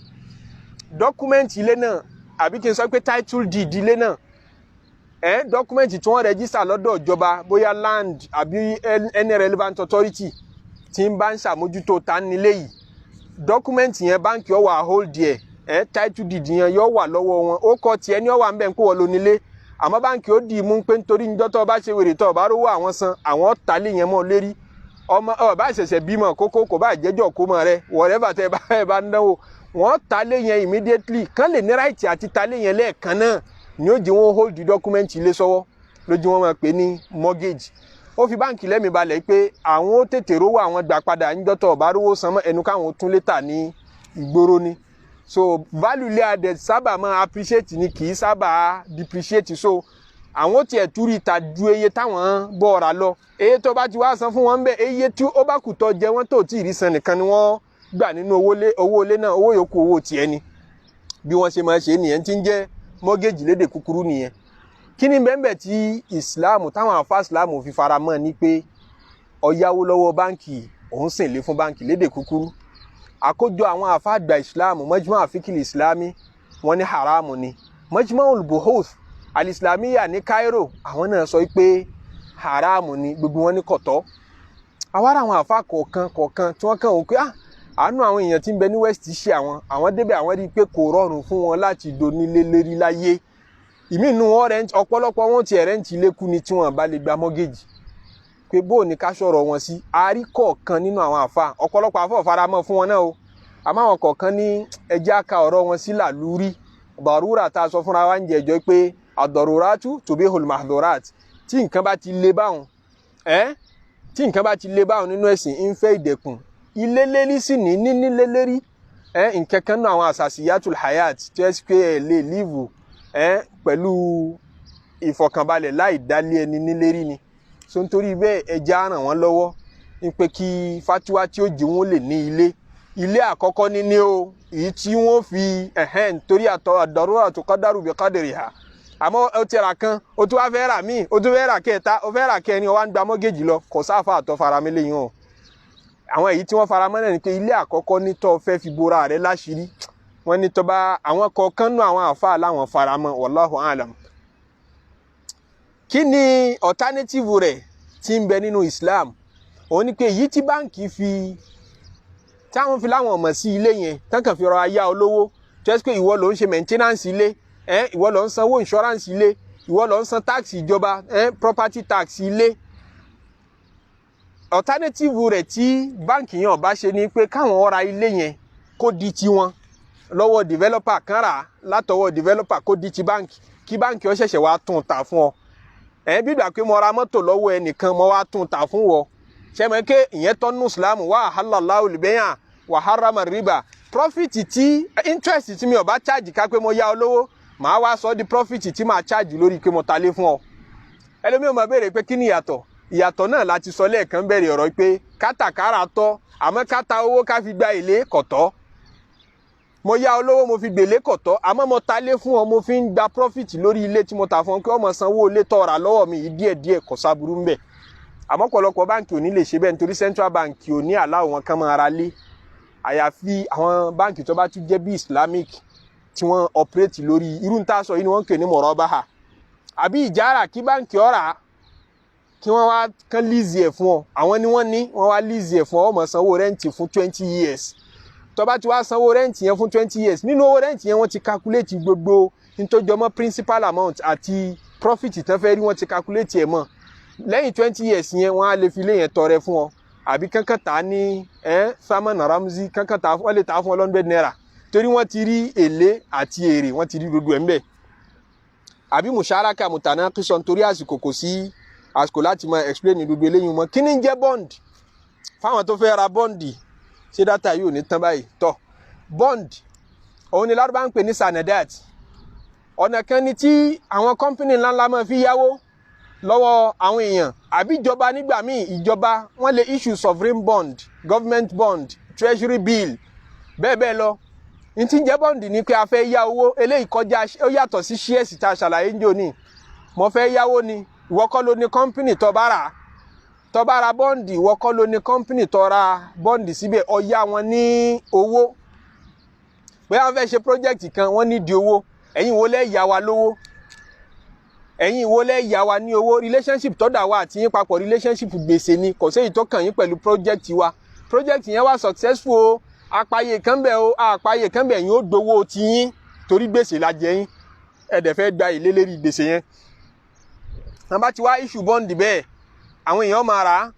Document ilé náà, àbí kí n sọ pé title deed ilé náà, document tí wọ́n register lọ́dọ̀ ìjọba, bóyá land àbí any relevant authority tí ń bá ń ṣàmójútó ta nílé yìí, document yẹn, báńkì ó wà hold ẹ̀. Title deed yẹn yóò wà lọ́wọ́ wọn. Ó kọ tiẹ̀ ní ó wà ń bẹ̀ ń kó wọ́n lọ nílé, àmọ́ báńkì ó dì í mú pé nítorí níjọ́ tó bá ṣe wèrè, tó bá rówó àwọn san, àwọn tálé yẹn mọ́ lérí. Ọmọ ọ bá ṣẹ̀ṣẹ̀ bímọ kókó, kò bá jẹ́jọ́ kó mọ rẹ, whatever tẹ bá ẹ bá ń dánwò, wọ́n tálé yẹn immediately. Kán lè ní right àti tálé yẹn lẹ́ẹ̀kan náà ni ó jẹ́ wọ́n hold the document ilé sọ́wọ́ lójú. Wọn máa pè ní mortgage. Ó fi báǹkì lẹ́mìí balẹ̀ pé àwọn ó tètè rówó àwọn gbà padà níjọ́ tó bá rówó san mọ́ ẹnu, káwọn tún lè tà ní ìgboro ni. So value ilé adẹ sábà máa appreciate ni, kì í sábà depreciate. So Àwọn ó tiẹ̀ túrí ta ju iye táwọn bọ̀ ra lọ. Iye tó bá ti wá san fún wọn bẹ́ẹ̀, iye tí ó bá kù tó jẹ wọ́n tó tí ì rí san nìkan ni wọ́n gbà nínú owó ilé náà. Owó yòókù, owó tiẹ̀ ni. Bí wọ́n ṣe máa ṣe nìyẹn, tí ń jẹ́ mortgage lédè kúkúrú nìyẹn. Kí ni bẹ́ẹ̀ tí Islam, táwọn àfa Islam fi fara mọ́ ni pé ó yáwó lọ́wọ́ báǹkì, òun sìn lé fún báǹkì lédè kúkúrú? Àkójọ àwọn àfa àgbà Islam, Majma Fikil Islami, wọ́n ní haramu ni. Majma al-Buhuth al-Islamiyya ní Cairo, àwọn náà sọ pé haramu ni. Gbogbo wọn ní kọ̀tọ́. Àwárà àwọn àfa kọ̀ọ̀kan kọ̀ọ̀kan tí wọ́n kàn wọ́n pé, ah, àánú àwọn èèyàn tí ń bẹ ní West ṣe àwọn. Àwọn débẹ̀, àwọn rí i pé kò rọrùn fún wọn láti donílé lérí láyé. Ìmí inú wọn rent, ọ̀pọ̀lọpọ̀ wọn ti rent ilé kú ni tí wọ́n bá lè gba mortgage. Pé bó ní ká sọ̀rọ̀ wọn sí? Àárí kọ̀ọ̀kan nínú àwọn àfa, ọ̀pọ̀lọpọ̀ àfọ̀ faramọ́ fún wọn náà o, àmọ́ àwọn kọ̀ọ̀kan ní ẹjẹ́ àka ọ̀rọ̀ wọn sí làlúrí dọ̀rúrà tá a sọ fúnra wa ń jẹ́jọ́ pé ad-daruratu tubihul mahdhurat. Tí nǹkan bá ti le báwọn ẹ́, tí nǹkan bá ti le báwọn nínú ẹ̀sìn, ń fẹ́ ìdẹ̀kùn. Ilé lérí sì ní níní lélérí ẹ́, nǹkan kan náà àwọn asasiyatul hayat tí ẹ pé ẹ lè live ẹ́ pẹ̀lú ìfọ̀kànbalẹ̀ láì dálé ẹni nílérí ni. So nítorí bẹ́ẹ̀, ẹja ràn wọ́n lọ́wọ́ ní pé kí fatiwa tí ó jẹ́ wọn lè ní ilé. Ilé àkọ́kọ́ níní o, èyí tí wọ́n fi ẹ̀hẹ́n torí àtọ̀ ad-daruratu tuqaddaru bi qadriha. Àmọ́ ó ti rà kan, ó tún wá fẹ́ rà míì, ó tún fẹ́ rà kẹta, ó fẹ́ rà kẹrin, ó wá ń gba mortgage lọ, kò sáfà àtọ̀ faramẹ́ lẹ́yìn o. Àwọn èyí tí wọ́n faramọ́ náà ni pé ilé àkọ́kọ́ ní tó fẹ́ fi bora rẹ̀ láṣìírí, wọ́n ní tó bá àwọn kọ̀ọ̀kan nú àwọn àfáà láwọn faramọ́. Wallahu alam. Kí ni alternative rẹ̀ tí ń bẹ nínú Islam? Òun ni pé èyí tí báǹkì fi, táwọn fi láwọn ọmọ sí ilé yẹn tán, kàn fi rọra yá olówó, tó yẹ pé ìwọ ló ń ṣe maintenance ilé ẹ, ìwọ ló ń sanwó insurance ilé, ìwọ ló ń san tax ìjọba ẹ, property tax ilé. Alternative rẹ̀ tí báǹkì yẹn ọba ṣe ni pé káwọn ra ilé yẹn kó di tiwọn lọ́wọ́ developer kan, rà látọwọ́ developer kó di ti báǹkì, kí báǹkì ó ṣẹ̀ṣẹ̀ wá tún tà fún ọ. Ẹ bí gbà pé mo ra mọ́tò lọ́wọ́ ẹnìkan, mo wá tún tà fún wọ sẹ́mi ké ìyẹn tọ́nu Islam wa ahallallahu al-bay'a wa harrama riba. Profit tí, interest tí mi ò bá charge, ká pé mo yá ọ lówó, màá wá sọ di profit tí màá charge lórí pé mo ta lé fún ọ. Ẹlòmíì máa béèrè pé kí ni ìyàtọ̀? Ìyàtọ̀ náà láti sọ lẹ́ẹ̀kan bẹ̀rẹ̀ ọ̀rọ̀ pé kátàkárà tọ́, àmọ́ káta owó ká fi gba èlé kọ̀tọ́. Mo yá olówó, mo fi gbèlé, kọ̀tọ́. Àmọ́ mo ta lé fún ọ, mo fi ń gba profit lórí ilé tí mo ta fún ọ, kí wọ́n máa sanwó ilé tó rà lọ́wọ́ mi yìí díẹ̀díẹ̀, kò sáburú ńbẹ̀. Àmọ́ pọ̀lọpọ̀ báǹkì ò ní lè ṣe bẹ́ẹ̀, nítorí central bank ò ní allow wọn kán máa ra lé, àyàfi àwọn báǹkì tó bá tún jẹ́ bí Islamic tí wọ́n operate lórí irú ń tà sọ yìí ni wọ́n ń pè ní murabaha àbí ìjára, kí báǹkì ọ̀rà kí wọ́n wá kán lease ẹ̀ fún ọ. Àwọn ni wọ́n ní wọ́n wá lease ẹ̀ fún ọ, ó máa sanwó rent fún 20 years. Tó bá ti wá sanwó rent yẹn fún 20 years, nínú owó rent yẹn, wọ́n ti calculate gbogbo nítòjọmọ́ principal amount àti profit tán fẹ́ rí, wọ́n ti calculate ẹ̀ mọ́. Lẹ́yìn 20 years yẹn, wọ́n á lè fi ilé yẹn tọrẹ fún ọ, àbí kankan tà ní ẹ saman ramzi, kankan tà, wọ́n lè tà fún ọ ₦100, torí wọ́n ti rí èlé àti èrè, wọ́n ti rí gbogbo ẹ̀ ń bẹ̀. Àbí musharaka mutanaqisa. Nítorí àsìkò, kò sí àsìkò láti máa explain gbogbo eléyìí mọ́. Kí ni ń jẹ́ bond fáwọn tó fẹ́ ra bond? Ṣé data yóò ní tán báyìí? Tọ́, bond òun ni Lárúbá ń pè ní sanadat. Ọ̀nà kan ni tí àwọn company ńláńlá máa fi yáwó lọ́wọ́ àwọn èèyàn àbí ìjọba. Nígbà míì, ìjọba wọ́n lè issue sovereign bond, government bond, treasury bill, bẹ́ẹ̀ bẹ́ẹ̀ lọ. N tí ń jẹ́ bond ni pé a fẹ́ yá owó. Eléyìí kọjá, ó yàtọ̀ sí shares tá a ṣàlàyé ń jò ní. Mo fẹ́ yáwó ni, ìwọ kọ́ ló ní company tó bá rà. Tó bá ra bond, ìwọ kọ́ ló ní company tó ra bond síbẹ̀, ó yá wọn ní owó. Bóyá wọ́n fẹ́ ṣe project kan, wọ́n nídìí owó. Ẹ̀yin wo lẹ́ yá wa lówó? Ẹ̀yin wo lẹ́ yá wa ní owó? Relationship tó dà wá àti yín papọ̀, relationship gbèsè ni. Kò séyìí tó kàn yín pẹ̀lú project wa. Project yẹn wá successful o, apáyé kan bẹ̀ o, apáyé kan bẹ̀, yín ó gbowó tiyín, torí gbèsè la jẹ yín. Ẹ dẹ̀ fẹ́ gba èlé lérí gbèsè yẹn. Wọ́n bá ti wá issue bond bẹ́ẹ̀, àwọn èèyàn máa rà á.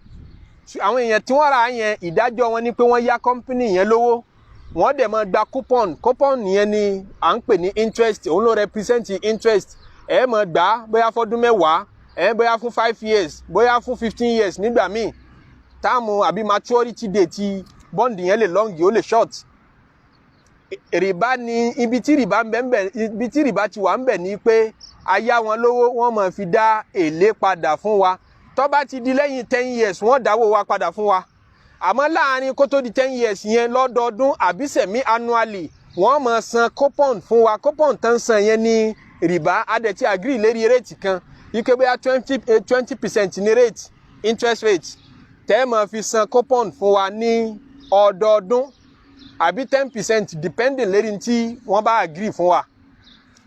Àwọn èèyàn tí wọ́n rà á yẹn, ìdájọ́ wọn ni pé wọ́n yá company yẹn lówó, wọ́n dẹ̀ máa gba coupon. Coupon yẹn ni à ń pè ní interest, òun ló represent interest. Ẹ máa gbà á bóyá fọ́dún 10, ẹ bóyá fún 5 years, bóyá fún 15 years. Nígbà míì, term àbí maturity date ti bond yẹn lè long, ó lè short. Rìbá ni ibi tí rìbá ń bẹ ń bẹ, ibi tí rìbá ti wà ń bẹ ni pé A yá wọn lówó, wọ́n máa fi dá èlé padà fún wa. Tó bá ti di lẹ́yìn 10 years, wọ́n dáwó wa padà fún wa. Àmọ́ láàrin kó tó di 10 years yẹn, lọ́dọọdún àbí semi annually, wọ́n máa san coupon fún wa. Coupon tán san yẹn ní rìbá. A dẹ̀ ti agree lérí rate kan ike bóyá 20% ní rate, interest rate tẹ́ ẹ máa fi san coupon fún wa ní ọdọọdún, àbí 10%, depending lérí tí wọ́n bá agree fún wa.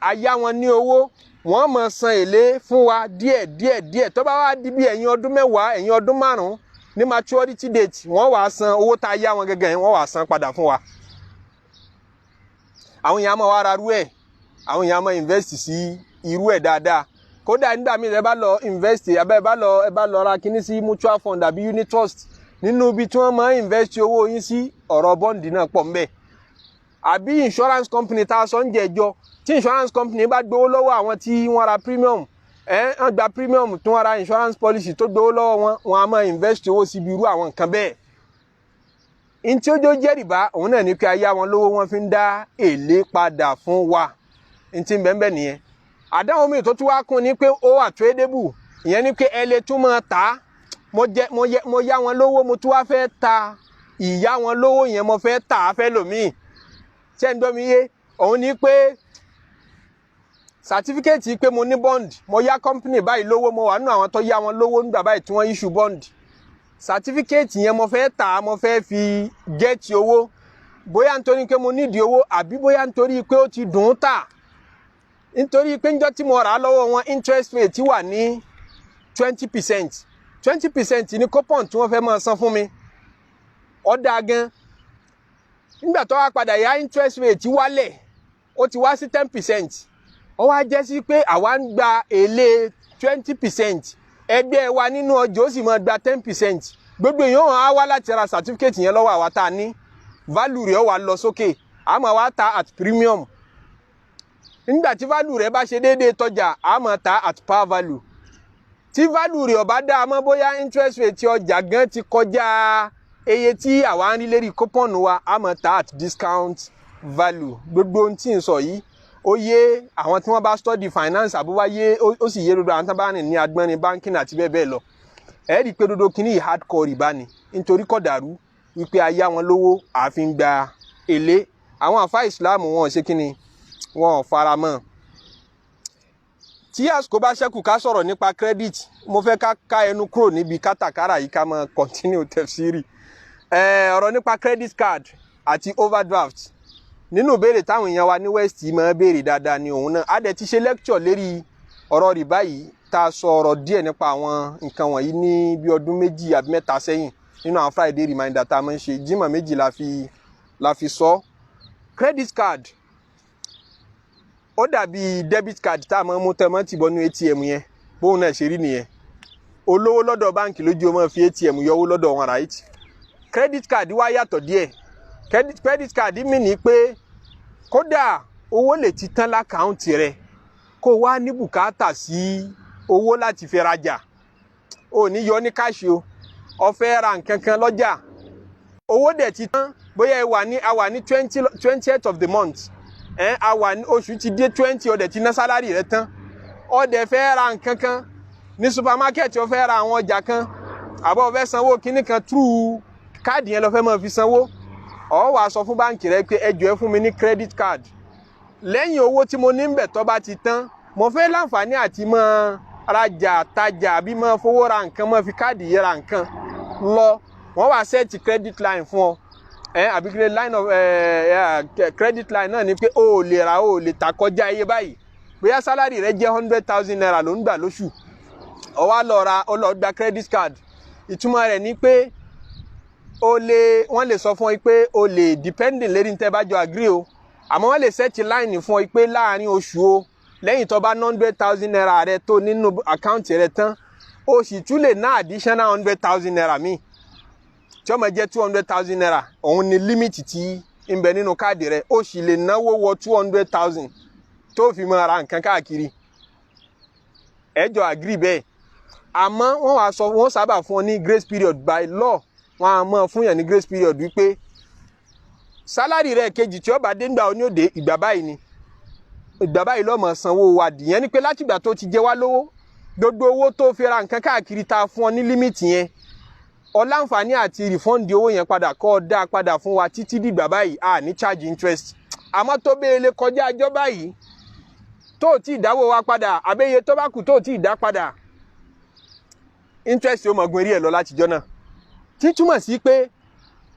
A yá wọn ní owó, wọ́n máa san èlé fún wa díẹ̀ díẹ̀ díẹ̀. Tó bá wá di bí ẹ̀yìn ọdún 10, ẹ̀yìn ọdún 5 ní maturity date, wọ́n wàá san owó tá a yá wọn gẹ́gẹ́ yẹn, wọ́n wàá san padà fún wa. Àwọn èèyàn máa wá ra irú ẹ̀, àwọn èèyàn máa invest sí irú ẹ̀ dáadáa. Kódà nígbà míì, ẹ bá lọ invest abẹ́ ẹ bá lọ ra kíní sí mutual fund àbí unit trust, nínú ibi tí wọ́n máa invest owó yín sí, ọ̀rọ̀ bond náà pọ̀ ńbẹ̀. Àbí insurance company tá a sọ ń jẹjọ, tí insurance company bá gbowó lọ́wọ́ àwọn tí wọ́n ra premium, ẹ wọ́n gba premium tí wọ́n ra insurance policy, tó gbowó lọ́wọ́ wọn, wọn á máa invest owó síbi irú àwọn nǹkan bẹ́ẹ̀. Ntí ó jó jẹ́ rìbá, òun náà ní pé a yá wọn lówó, wọn fi ń dá èlé padà fún wa. Ntí ń bẹ́ẹ̀ bẹ́ẹ̀ nìyẹn. Àdáhùn mi tó tún wá kún ni pé ó wà tradable. Ìyẹn ni pé ẹ lè tún máa tà á. Mo jẹ mo yẹ mo yá wọn lówó, mo tún wá fẹ́ ta ìyá wọn lówó yẹn, mo fẹ́ tà á fẹ́ lòmíì. Ṣé ń gbọ́ mi yé? Òun ni pé certificate pé mo ní bond, mo yá company báyìí lówó, mo wà nínú àwọn tó yá wọn lówó nígbà báyìí tí wọ́n issue bond. Certificate yẹn, mo fẹ́ tà á, mo fẹ́ fi get owó, bóyá nítorí pé mo nídìí owó, àbí bóyá nítorí pé ó ti dùn ún tà, nítorí pé níjọ́ tí mo rà á lọ́wọ́ wọn, interest rate wà ní 20%. 20% ní coupon tí wọ́n fẹ́ máa san fún mi. Ó dáa gan. Nígbà tó wá padà yá, interest rate wálẹ̀, ó ti wá sí 10%. Ó wá jẹ́ sí pé àwa ń gba èlé 20%, ẹgbẹ́ wa nínú ọjọ́ ó sì máa gba 10%. Gbogbo èèyàn á wá láti ra certificate yẹn lọ́wọ́ àwa tá a ní. Value rẹ̀ ó wá lọ sókè, a máa wá ta at premium. Nígbà tí value rẹ̀ bá ṣe déédéé tọjà, a máa ta at par value. Tí value rẹ̀ ó bá dá a mọ́, bóyá interest rate ọjà gan ti kọjá iye tí àwa ń rí lérí coupon wa, a máa ta at discount value. Gbogbo ohun tí ń sọ yìí, ó yé àwọn tí wọ́n bá study finance, àbúwá yé, ó sì yé gbogbo àwọn tí wọ́n bá rìn ní agbọ́nrin banking àti bẹ́ẹ̀ bẹ́ẹ̀ lọ. Ẹ rí i pé dodo kínní yìí, hardcore rìbá ni, nítorí kò dàrú wípé a yá wọn lówó, àfi ń gba èlé. Àwọn àfa ìsìláàmù, wọn ò ṣe kínni, wọn ò fara mọ́. Tí àsìkò bá ṣẹ́kù, ká sọ̀rọ̀ nípa credit. Mo fẹ́ ká ẹnu kúrò níbi kátàkárà yìí, ká máa continue tafsiri. Ọ̀rọ̀ nípa credit card àti overdraft, nínú ìbéèrè táwọn èèyàn wa ní West máa béèrè dáadáa ni òun náà. A dẹ̀ ti ṣe lecture lérí ọ̀rọ̀ rìbá yìí, tá a sọ ọ̀rọ̀ díẹ̀ nípa àwọn nǹkan wọ̀nyí ní bí ọdún 2 àbí 3 sẹ́yìn, nínú àwọn Friday reminder tá a máa ń ṣe. Jímọ̀ 2 la fi sọ. Credit card, ó dàbí debit card tá a máa ń mú tẹ́ mọ́ tìbọ̀ ní ATM yẹn. Bóun náà ṣe rí nìyẹn. Olówó lọ́dọ̀ báǹkì lójú o máa fi ATM yọwó lọ́dọ̀ wọn, right? Credit card wá yàtọ̀ díẹ̀. Credit card mi ní pé kódà owó lè ti tán l'account rẹ, kó wá ní bùkátà sí owó láti fi rajà. O ní yọ ní cash o, o fẹ́ ra nǹkan kan lọ́jà, owó dẹ̀ ti tán. Bóyá ẹ wà ní a wà ní 20th of the month, ẹ a wà ní oṣù ti dé 20, o dẹ̀ ti ná salary rẹ tán, o dẹ̀ fẹ́ ra nǹkan kan ní supermarket, o fẹ́ ra àwọn ọjà kan, àbọ̀ o fẹ́ sanwó kinní kan, through káàdì yẹn lọ fẹ́ máa fi sanwó. Ọ wàá sọ fún báǹkì rẹ pé ẹ jọ̀ọ́, ẹ fún mi ní credit card. Lẹ́yìn owó tí mo ní ń bẹ̀ tó bá ti tán, mo fẹ́ láǹfààní àti máa rajà, tajà, àbí máa fowó ra nǹkan, máa fi káàdì yẹn ra nǹkan lọ. Wọ́n wá set credit line fún ọ, ẹ àbí credit line of ẹ credit line náà ni pé o ò lè ra, o ò lè tà kọjá iye báyìí. Bóyá salary rẹ jẹ́ ₦100,000 ló ń gbà lóṣù, ó wá lọ ra, ó lọ gba credit card. Ìtumọ̀ rẹ̀ ni pé o lè, wọ́n lè sọ fún ọ pé o lè, depending lérí tẹ́ bá jọ agree o, àmọ́ wọ́n lè set line fún ọ pé láàrin oṣù o, lẹ́yìn tó bá ₦100,000 rẹ tó nínú account rẹ tán, o sì tún lè ná additional ₦100,000 míì tí ó máa jẹ́ ₦200,000. Òun ni limit tí ń bẹ nínú káàdì rẹ. O sì lè náwó wọ 200,000 tó fi máa ra nǹkan káàkiri. Ẹ jọ agree bẹ́ẹ̀. Àmọ́ wọ́n wá sọ, wọ́n sábà fún ọ ní grace period. By law, wọ́n á máa fún yàn ní grace period wípé salary rẹ kejì tí ó bá dé ńgbà ó ní òde ìgbà báyìí ni. Ìgbà báyìí ló máa sanwó wa dìyẹn ni pé látìgbà tó ti jẹ wá lówó, gbogbo owó tó fi ra nǹkan káàkiri ta fún ọ ní limit yẹn, o láǹfààní àti refund owó yẹn padà, kọ́ ọ dá padà fún wa títí dìgbà báyìí, a ní charge interest. Àmọ́ tó bẹ́ẹ̀ lè kọjá ọjọ́ báyìí tó tí ì dáwó wa padà, àbẹ́yẹ tó bá kù tó tí ì dá padà, interest yóò mọ̀ gun eré ẹ̀ lọ látijọ́ náà. Tí túmọ̀ sí pé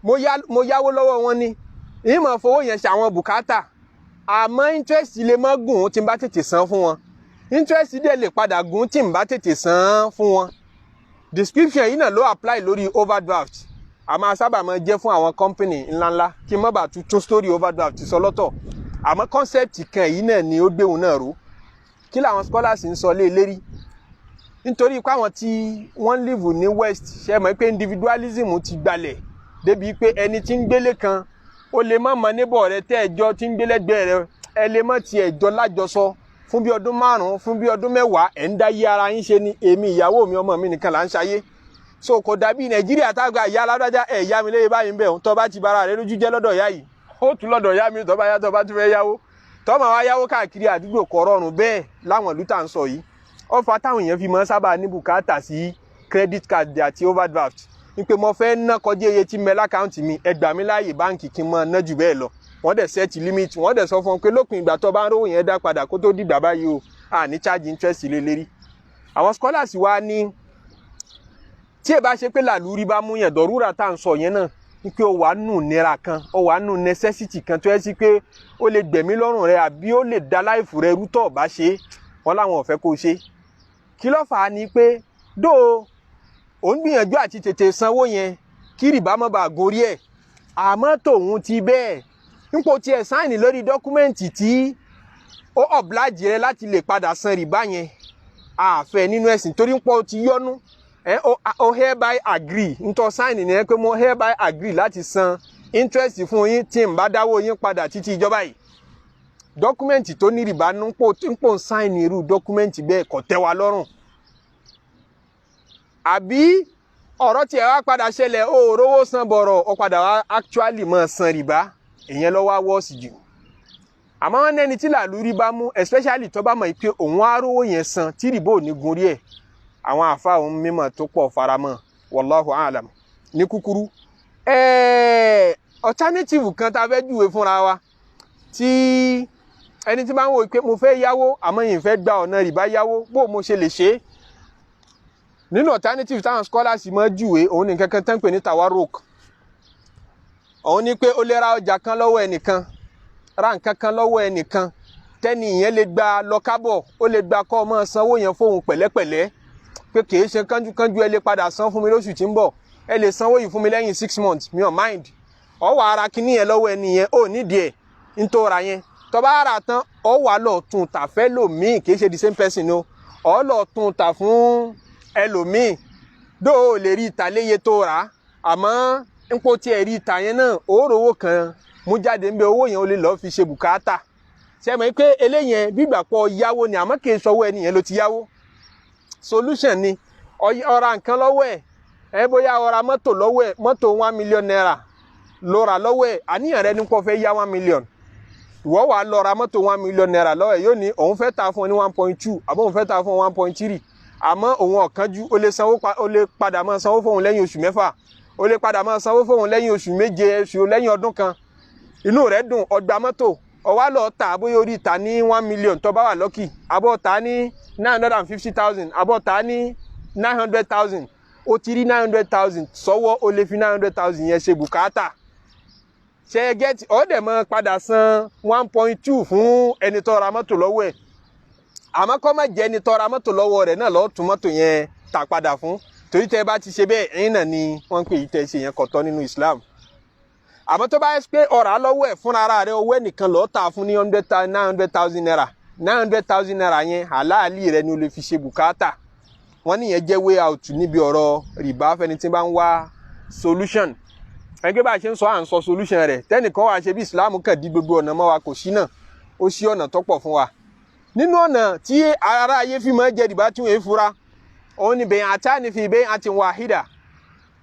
mo yáwó lọ́wọ́ wọn ni ìmọ̀ fowó yẹn ṣe àwọn bùkátà, àmọ́ interest lè má gùn tí n bá tètè san fún wọn, interest dẹ̀ lè padà gùn tí n bá tètè san fún wọn. Description yìí náà ló apply lórí overdraft, àmọ́ sábà máa jẹ́ fún àwọn company ńláńlá. Kí n má bàa tún story overdraft sọ lọ́tọ̀, àmọ́ concept kan yìí náà ni ó gbéhùn náà ró. Kí làwọn scholars ń sọ lé lérí? Nítorí pé àwọn tí wọ́n live ní West, ṣe mọ̀ pé individualism ti gbalẹ̀ débi pé ẹni tí ń gbélé kan, ó lè má mọ neighbor rẹ tẹ́ ẹjọ́ tí ń gbélé gbẹ́ rẹ, ẹ lè má tiẹ̀ jọ lájọsọ fún bí ọdún 5, fún bí ọdún 10. Ẹ̀ ń dá yí ara yín ṣe ni, èmi, ìyàwó mi, ọmọ mi nìkan là ń ṣayé. So kò dàbí Nàìjíríà tá a gba ìyá aládájá ẹ̀ yá mi léyè báyìí ń bẹ̀. Tó bá ti bara rẹ lójú jẹ́ lọ́dọ̀ ìyá yìí, ó tún lọ́dọ̀ ìyá mi. Tó bá yá, tó bá tún fẹ́ yáwó, tó máa wá yáwó káàkiri àdúgbò, kò rọrùn bẹ́ẹ̀ láwọn ìlú tá à ń sọ yìí. Ó fa táwọn èèyàn fi máa sábà ní bùkátà sí credit card àti overdraft, ní pé mo fẹ́ ná kọjá iye tí mẹ́ l'account mi, ẹ gbà mí láàyè báǹkì kí n máa ná jù bẹ́ẹ̀ lọ. Wọ́n dẹ̀ set limit, wọ́n dẹ̀ sọ fún ọ pé lópin ìgbà tó bá ń rówó yẹn dá padà kó tó dìgbà báyìí o, à ní charge interest lé lérí. Àwọn scholars wa ní tí ẹ bá ṣe pé làlúrí bá mú yẹn, dọ̀rúrà tá à ń sọ yẹn náà ní pé ó wà nù nira kan, ó wà nù necessity kan tó yẹ sí pé ó lè gbẹ̀mí lọ́rùn rẹ àbí ó lè da life rẹ rú tó bá ṣe, wọ́n láwọn ò fẹ́ kó o ṣe. Kí ló fà á? Ni pé dóò ò ń gbìyànjú àti tètè sanwó yẹn kí rìbá má bàa gorí ẹ̀, àmọ́ tòun ti bẹ́ẹ̀, nípò tiẹ̀ sign lórí document tí ó oblige rẹ láti lè padà san rìbá yẹn, àfẹ́ nínú ẹ̀sìn, torí pọ̀ ti yọnu ẹ. Ó hereby agree, ntọ́ sign nìyẹn pé mo hereby agree láti san interest fún yín tí n bá dáwó yín padà títí ìjọba yìí. Document tó ní rìbá nípò ń sign irú document bẹ́ẹ̀, kò tẹ́ wa lọ́rùn. Àbí ọ̀rọ̀ tiẹ̀ wá padà ṣẹlẹ̀, ó rówó san bọ̀rọ̀, ó padà wá actually máa san rìbá, ìyẹn ló wá worse jù. Àmọ́ wọn nẹ́ni tí làlúrí bá mú, especially tó bá mọ̀ pé òun á rówó yẹn san tí rìbá ò ní gun rí ẹ̀, àwọn àfa òun mímọ̀ tó pọ̀ faramọ́. Wallahu alam. Ní kúkúrú, alternative kan tá a fẹ́ júwe fúnra wa, tí ẹni tí bá ń wò pé mo fẹ́ yáwó àmọ́ yìí fẹ́ gba ọ̀nà rìbá yáwó, bó mo ṣe lè ṣe é? Nínú alternative táwọn scholars máa júwe, òun ní kankan tán pè ní tawaruk. Òun ní pé ó lè ra ọjà kan lọ́wọ́ ẹnìkan, ra nǹkan kan lọ́wọ́ ẹnìkan tẹ́ni ìyẹn lè gba lọ́kábọ̀, ó lè gba kọ́ ọ máa sanwó yẹn fóun pẹ̀lẹ́pẹ̀lẹ́, pé kìí ṣe kánjúkánjú, ẹ lè padà san fún mi lóṣù tí ń bọ̀, ẹ lè sanwó yìí fún mi lẹ́yìn 6 months, mi ò mind. Ọ wà ara kíní yẹn lọ́wọ́ ẹni yẹn, ó nídìí ẹ̀ ń tó ra yẹn. Tó bá rà tán, ọ wà lọ tún tà fẹ́ lòmíì, kìí ṣe the same person o, ọ lọ tún tà fún ẹlòmíì. Dó o lè rí ìta léye tó rà á, àmọ́ npò tí ẹ rí ìta yẹn náà, ó rówó kan mú jáde ń bẹ, owó yẹn ó lè lọ́ọ́ fi ṣe bùkátà. Ṣe mọ̀ pé eléyẹn gbígbà pọ̀ yáwó ni, àmọ́ kìí sọwọ́ ẹni yẹn ló ti yáwó. Solution ni ó ra nǹkan lọ́wọ́ ẹ̀ ẹ, bóyá ó ra mọ́tò lọ́wọ́ ẹ̀, mọ́tò ₦1 million ló rà lọ́wọ́ ẹ̀. Àníyàn rẹ ní kó fẹ́ yá 1 million, ìwọ wàá lọ ra mọ́tò ₦1 million lọ́wọ́ ẹ̀, yóò ní òun fẹ́ ta fún ọ ní 1.2 àbọ̀ òun fẹ́ ta fún ọ 1.3, àmọ́ òun ọ̀kánjú, ó lè sanwó, ó lè padà máa sanwó fóun lẹ́yìn oṣù 6, ó lè padà máa sanwó fóun lẹ́yìn oṣù 7, oṣù lẹ́yìn ọdún kan. Inú rẹ̀ dùn, ó gba mọ́tò, ó wá lọ tà, bóyá orí ìta ní 1 million tó bá wà lucky, àbọ̀ tà ní 950,000, àbọ̀ tà ní 900,000. Ó ti rí 900,000 sọ́wọ́, ó lè fi 900,000 yẹn ṣe bùkátà. Ṣe get? Ó dẹ̀ máa padà san 1.2 fún ẹni tó ra mọ́tò lọ́wọ́ ẹ̀, àmọ́ kọ́ má jẹ́ ẹni tó ra mọ́tò lọ́wọ́ rẹ̀ náà lọ́ọ́ tún mọ́tò yẹn tà padà fún, torí tẹ́ bá ti ṣe bẹ́ẹ̀, ẹ̀yin náà ni wọ́n ń pè yí tẹ́ ṣe yẹn kò tọ́ nínú Islam. Àmọ́ tó bá yẹ pé ọ̀rá lọ́wọ́ ẹ̀ fúnra ara rẹ̀, owó ẹnìkan lọ́ọ́ tà fún ní hundred ₦900,000, ₦900,000 yẹn, àláàlì rẹ̀ ni o lè fi ṣe bùkátà. Wọ́n níyẹn jẹ́ way out níbi ọ̀rọ̀ rìbá fẹ́ni tí bá ń wá solution. Ẹgbẹ́ bá a ṣe ń sọ, à ń sọ solution rẹ̀, tẹ́nìkan wàá ṣe bí Islam kàn di gbogbo ọ̀nà mọ́ wa, kò sí náà, ó ṣí ọ̀nà tó pọ̀ fún wa. Nínú ọ̀nà tí ará ayé fi máa jẹ rìbá tí wọ́n fura, òun ni bay'atani fi bay'atin wahida.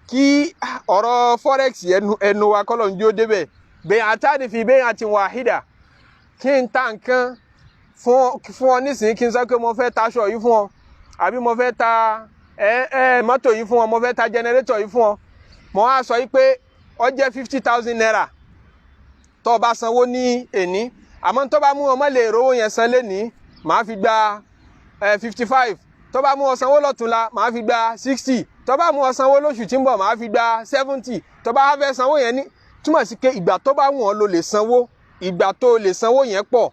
Kí ọ̀rọ̀ forex ẹnu ẹnu wa kọ́lọ̀ ń jó débẹ̀. Bay'atani fi bay'atin wahida, kí n ta nǹkan Fún ọ nísìnyí, kí n sọ pé mo fẹ́ ta aṣọ yìí fún ọ, àbí mo fẹ́ ta ẹ ẹ mọ́tò yìí fún ọ, mo fẹ́ ta generator yìí fún ọ, mo wá sọ yìí pé ó jẹ́ ₦50,000 tó o bá sanwó ní èní, àmọ́ tó bá mú ọmọ lè rówó yẹn san lénìí, màá fi gba 55. Tó bá mú ọ sanwó lọ́túnla, màá fi gba 60. Tó bá mú ọ sanwó lóṣù tí ń bọ̀, màá fi gba 70. Tó bá fẹ́ sanwó yẹn ní, túmọ̀ sí pé ìgbà tó bá wù ọ́ ló lè sanwó. Ìgbà tó lè sanwó yẹn pọ̀.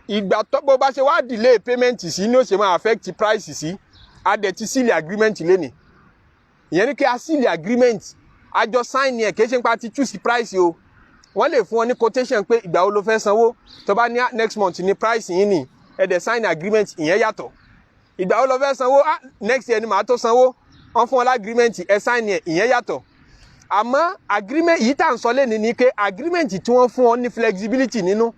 Ìgbà tó bó bá ṣe wá delay payment sí ní ó ṣe máa affect price sí. A dẹ̀ ti seal agreement lénìí. Ìyẹn ní kí a seal agreement, a jọ sign yẹn, kì í ṣe nípa ti choose price o. Wọ́n lè fún ọ ní quotation pé ìgbà wo ló fẹ́ sanwó. Tó bá ní next month ní price yín ni, ẹ dẹ̀ sign agreement, ìyẹn yàtọ̀. Ìgbà wo ló fẹ́ sanwó? Ah, next year ni màá tó sanwó. Wọ́n fún ọ l'agreement, ẹ sign yẹn, ìyẹn yàtọ̀. Àmọ́ agreement yìí tá à ń sọ lẹ́ni ni pé agreement tí wọ́n fún ọ ní flexibility nínú.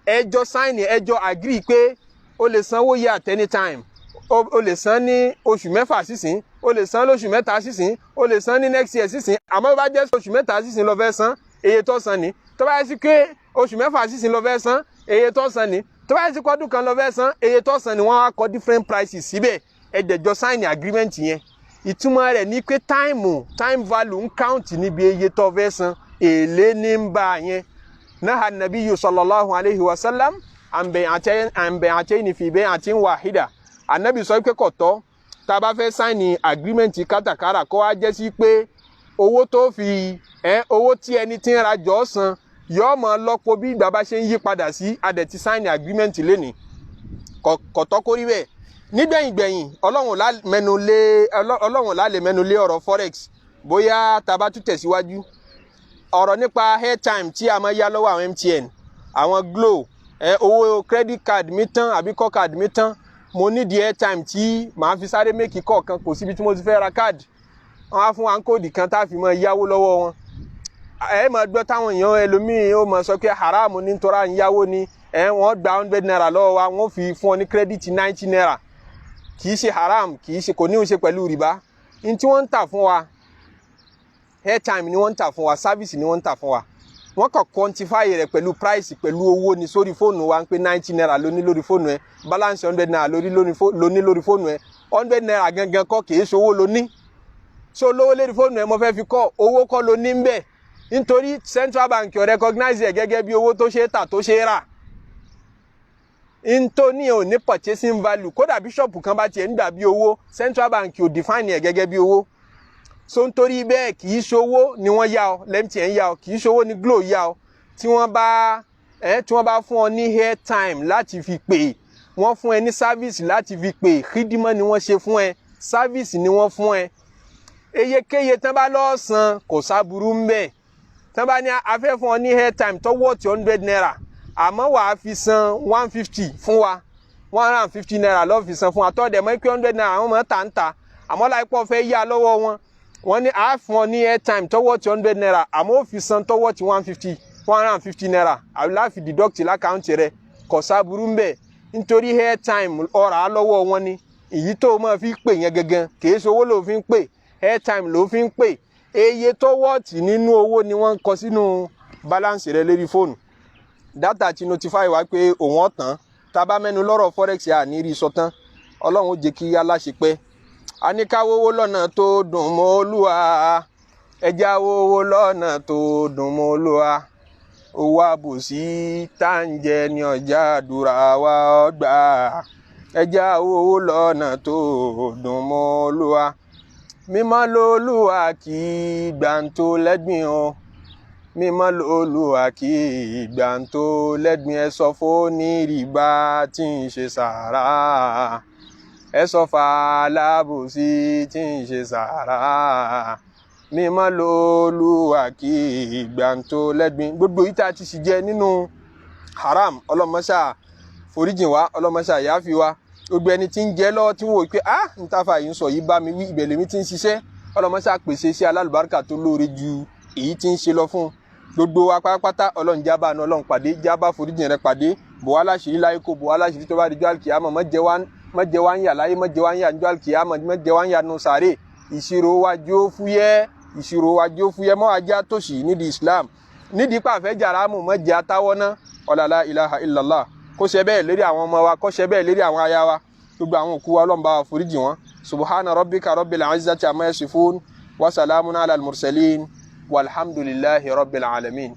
Ẹ jọ sign, ẹ jọ agree pé o lè sanwó yẹ at any time. O lè san ní oṣù 6 sísìn, o lè san lóṣù 3 sísìn, o lè san ní next year sísìn. Àmọ́ bá jẹ́ oṣù 3 sísìn ló fẹ́ san, iye tó san ni. Tó bá yẹ sí pé oṣù 6 sísìn ló fẹ́ san, iye tó san ni. Tó bá yẹ sí kọ́dún kan ló fẹ́ san, iye tó san ni. Wọ́n á kọ different prices síbẹ̀, ẹ dẹ̀ jọ sign agreement yẹn. Ìtumọ̀ rẹ̀ ní pé time value ń count níbi iye tó fẹ́ san. Èlé ní ń bá yẹn. نهى النبي صلى الله عليه وسلم عن بيعتين في بيعة واحدة. Ànábì sọ pé kò tọ́, tá a bá fẹ́ sign agreement kátàkárà, kó wá jẹ́ sí pé owó tó fi ẹ owó tí ẹni tí ń rajọ́ san yóò máa lọ́pọ̀ bí ìgbà bá ṣe ń yí padà sí. A dẹ̀ ti sign agreement lénìí, kò tọ́ kó rí bẹ́ẹ̀. Nígbẹ̀yìngbẹ̀yìn, Ọlọ́run lá lè mẹ́nu lé ọ̀rọ̀ forex. Bóyá tá a bá tún tẹ̀síwájú ọ̀rọ̀ nípa airtime tí a máa yá lọ́wọ́ àwọn MTN, àwọn Glo, owó credit card mi tán àbí call card mi tán, mo need airtime tí màá fi sáré make kọ̀ọ̀kan, kò síbi tí mo ti fẹ́ ra káàdì, wọ́n á fún wa ń code kan tá a fi máa yáwó lọ́wọ́ wọn. Ẹ máa gbọ́ táwọn èèyàn ẹlòmíín ó máa sọ pé haram ní nítorí à ń yáwó ni. Ẹ wọ́n gba ₦100 lọ́wọ́ wa, wọ́n fi fún ọ ní credit ₦90. Kì í ṣe haram, kì í ṣe, kò ní í ṣe pẹ̀lú rìbá. Ní tí wọ́n ń tà fún wa, airtime ni wọ́n ń tà fún wa, service ni wọ́n ń tà fún wa. Wọ́n kàn quantify rẹ̀ pẹ̀lú price, pẹ̀lú owó ni sórí fóònù wa, ń pé ₦90 ló ní lórí fóònù ẹ, balance ₦100 ló ní lórí fóònù ẹ. ₦100 gangan kọ́, kì í ṣe owó ló ní. Ṣé olówó lórí fóònù ẹ, mo fẹ́ fi kọ́ owó kọ́ ló ní ń bẹ̀, nítorí central bank ò recognize ẹ̀ gẹ́gẹ́ bí owó tó ṣe é tà, tó ṣe é rà. Ntóní ò ní purchasing value. Kódà bíṣọ̀pù kan bá tiẹ̀ ń gbà bí owó, central bank ò define ẹ̀ gẹ́gẹ́ bí owó. So nítorí bẹ́ẹ̀, kì í ṣowó ni wọ́n yá ọ, l'MTN yá ọ, kì í ṣowó ni Glo yá ọ. Tí wọ́n bá fún ọ ní airtime láti fi pè, wọ́n fún ẹ ní service láti fi pè, خدمة ni wọ́n ṣe fún ẹ, service ni wọ́n fún ẹ. Eyekeye tán bá lọ́ọ́ san, kò sáburú ń bẹ̀. Tán bá ní a fẹ́ fún ọ ní airtime tó worth ₦100, àmọ́ wàá fi san 150 fún wa, ₦150 lọ́ọ́ fi san fún wa, tọ́ dẹ̀ mọ́ pé ₦100 àwọn ọmọ tà ń ta, àmọ́ láìpẹ́ fẹ́ yá lọ́wọ́ wọn, wọ́n ní a fún ọ ní airtime tó worth ₦100, àmọ́ ó fi san tó worth 150, ₦150 àbí láfi deduct l'account rẹ, kò sáburú ń bẹ̀, nítorí airtime ọ̀rà lọ́wọ́ wọn ni. Èyí tó máa fi pè yẹn gangan, kì í ṣe owó ló fi ń pè, airtime ló fi ń pè. Iye tó worth nínú owó ni wọ́n ń kọ sínú balance rẹ lórí fóònù. Data ti notify wa pé òun ọ̀tàn. Tá a bá mẹ́nu lọ́rọ̀ forex, à ní rí sọ tán. Ọlọ́run ó jẹ́ kí aláṣepẹ́. A ní ká wówó lọ́nà tó dùn mọ́ Olúwa, ẹja wówó lọ́nà tó dùn mọ́ Olúwa. Owó àbòsí tá ń jẹ ní ọjà àdúrà wa ọgbà. Ẹja wówó lọ́nà tó dùn mọ́ Olúwa. Mímọ́ lolúwa, kì í gbàǹtó lẹ́gbìn o. Mímọ́ lolúwa, kì í gbàǹtó lẹ́gbìn. Ẹ sọ fún rìbá tí ń ṣe sàrà, ẹ sọ fàlábòsí tí ń ṣe sàrà. Mímọ́ lolúwa, kì í gbàǹtó lẹ́gbìn. Gbogbo yìí tá a ti sì jẹ nínú haram, ọlọ́mọṣà foríjìn wa, ọlọ́mọṣà yááfi wa. Gbogbo ẹni tí ń jẹ lọ́wọ́, tí ń wò pé ah, n táfà yìí ń sọ yìí bá mi wí, ibẹ̀ lèmi ti ń ṣiṣẹ́, ọlọ́mọṣà pèsè iṣẹ́ alálùbáríkà tó lóore ju èyí tí ń ṣe lọ fún gbogbo wa pátápátá. Ọlọ́run jábà ní Ọlọ́run pàdé, jábà foríjìn rẹ pàdé, bò wá láṣìírí láyé, kó bò wá láṣìírí tó bá di jọ́ àlùkìyámọ̀. Má jẹ wá ń yà láyé, má jẹ wá ń yà ní jọ́ àlùkìyámọ̀, má jẹ wá ń yà nù sàárè. Ìṣirò wa jó fúyẹ́, ìṣirò wa jó fúyẹ́, mọ́ ajá tòṣì nídìí Islam, nídìí pàfẹ́ jàrámù, má jẹ́ àtàwọ́ ná. Ọ̀làlá إله إلا الله. Kó ṣe bẹ́ẹ̀ lérí àwọn ọmọ wa, kó ṣe bẹ́ẹ̀ lérí àwọn aya wa. Gbogbo àwọn òkú wa, Ọlọ́run bá wa foríjì wọn. Subhana rabbika rabbil izzati amma yasifun wa salamun ala al-mursalin walhamdulillahi rabbil alamin.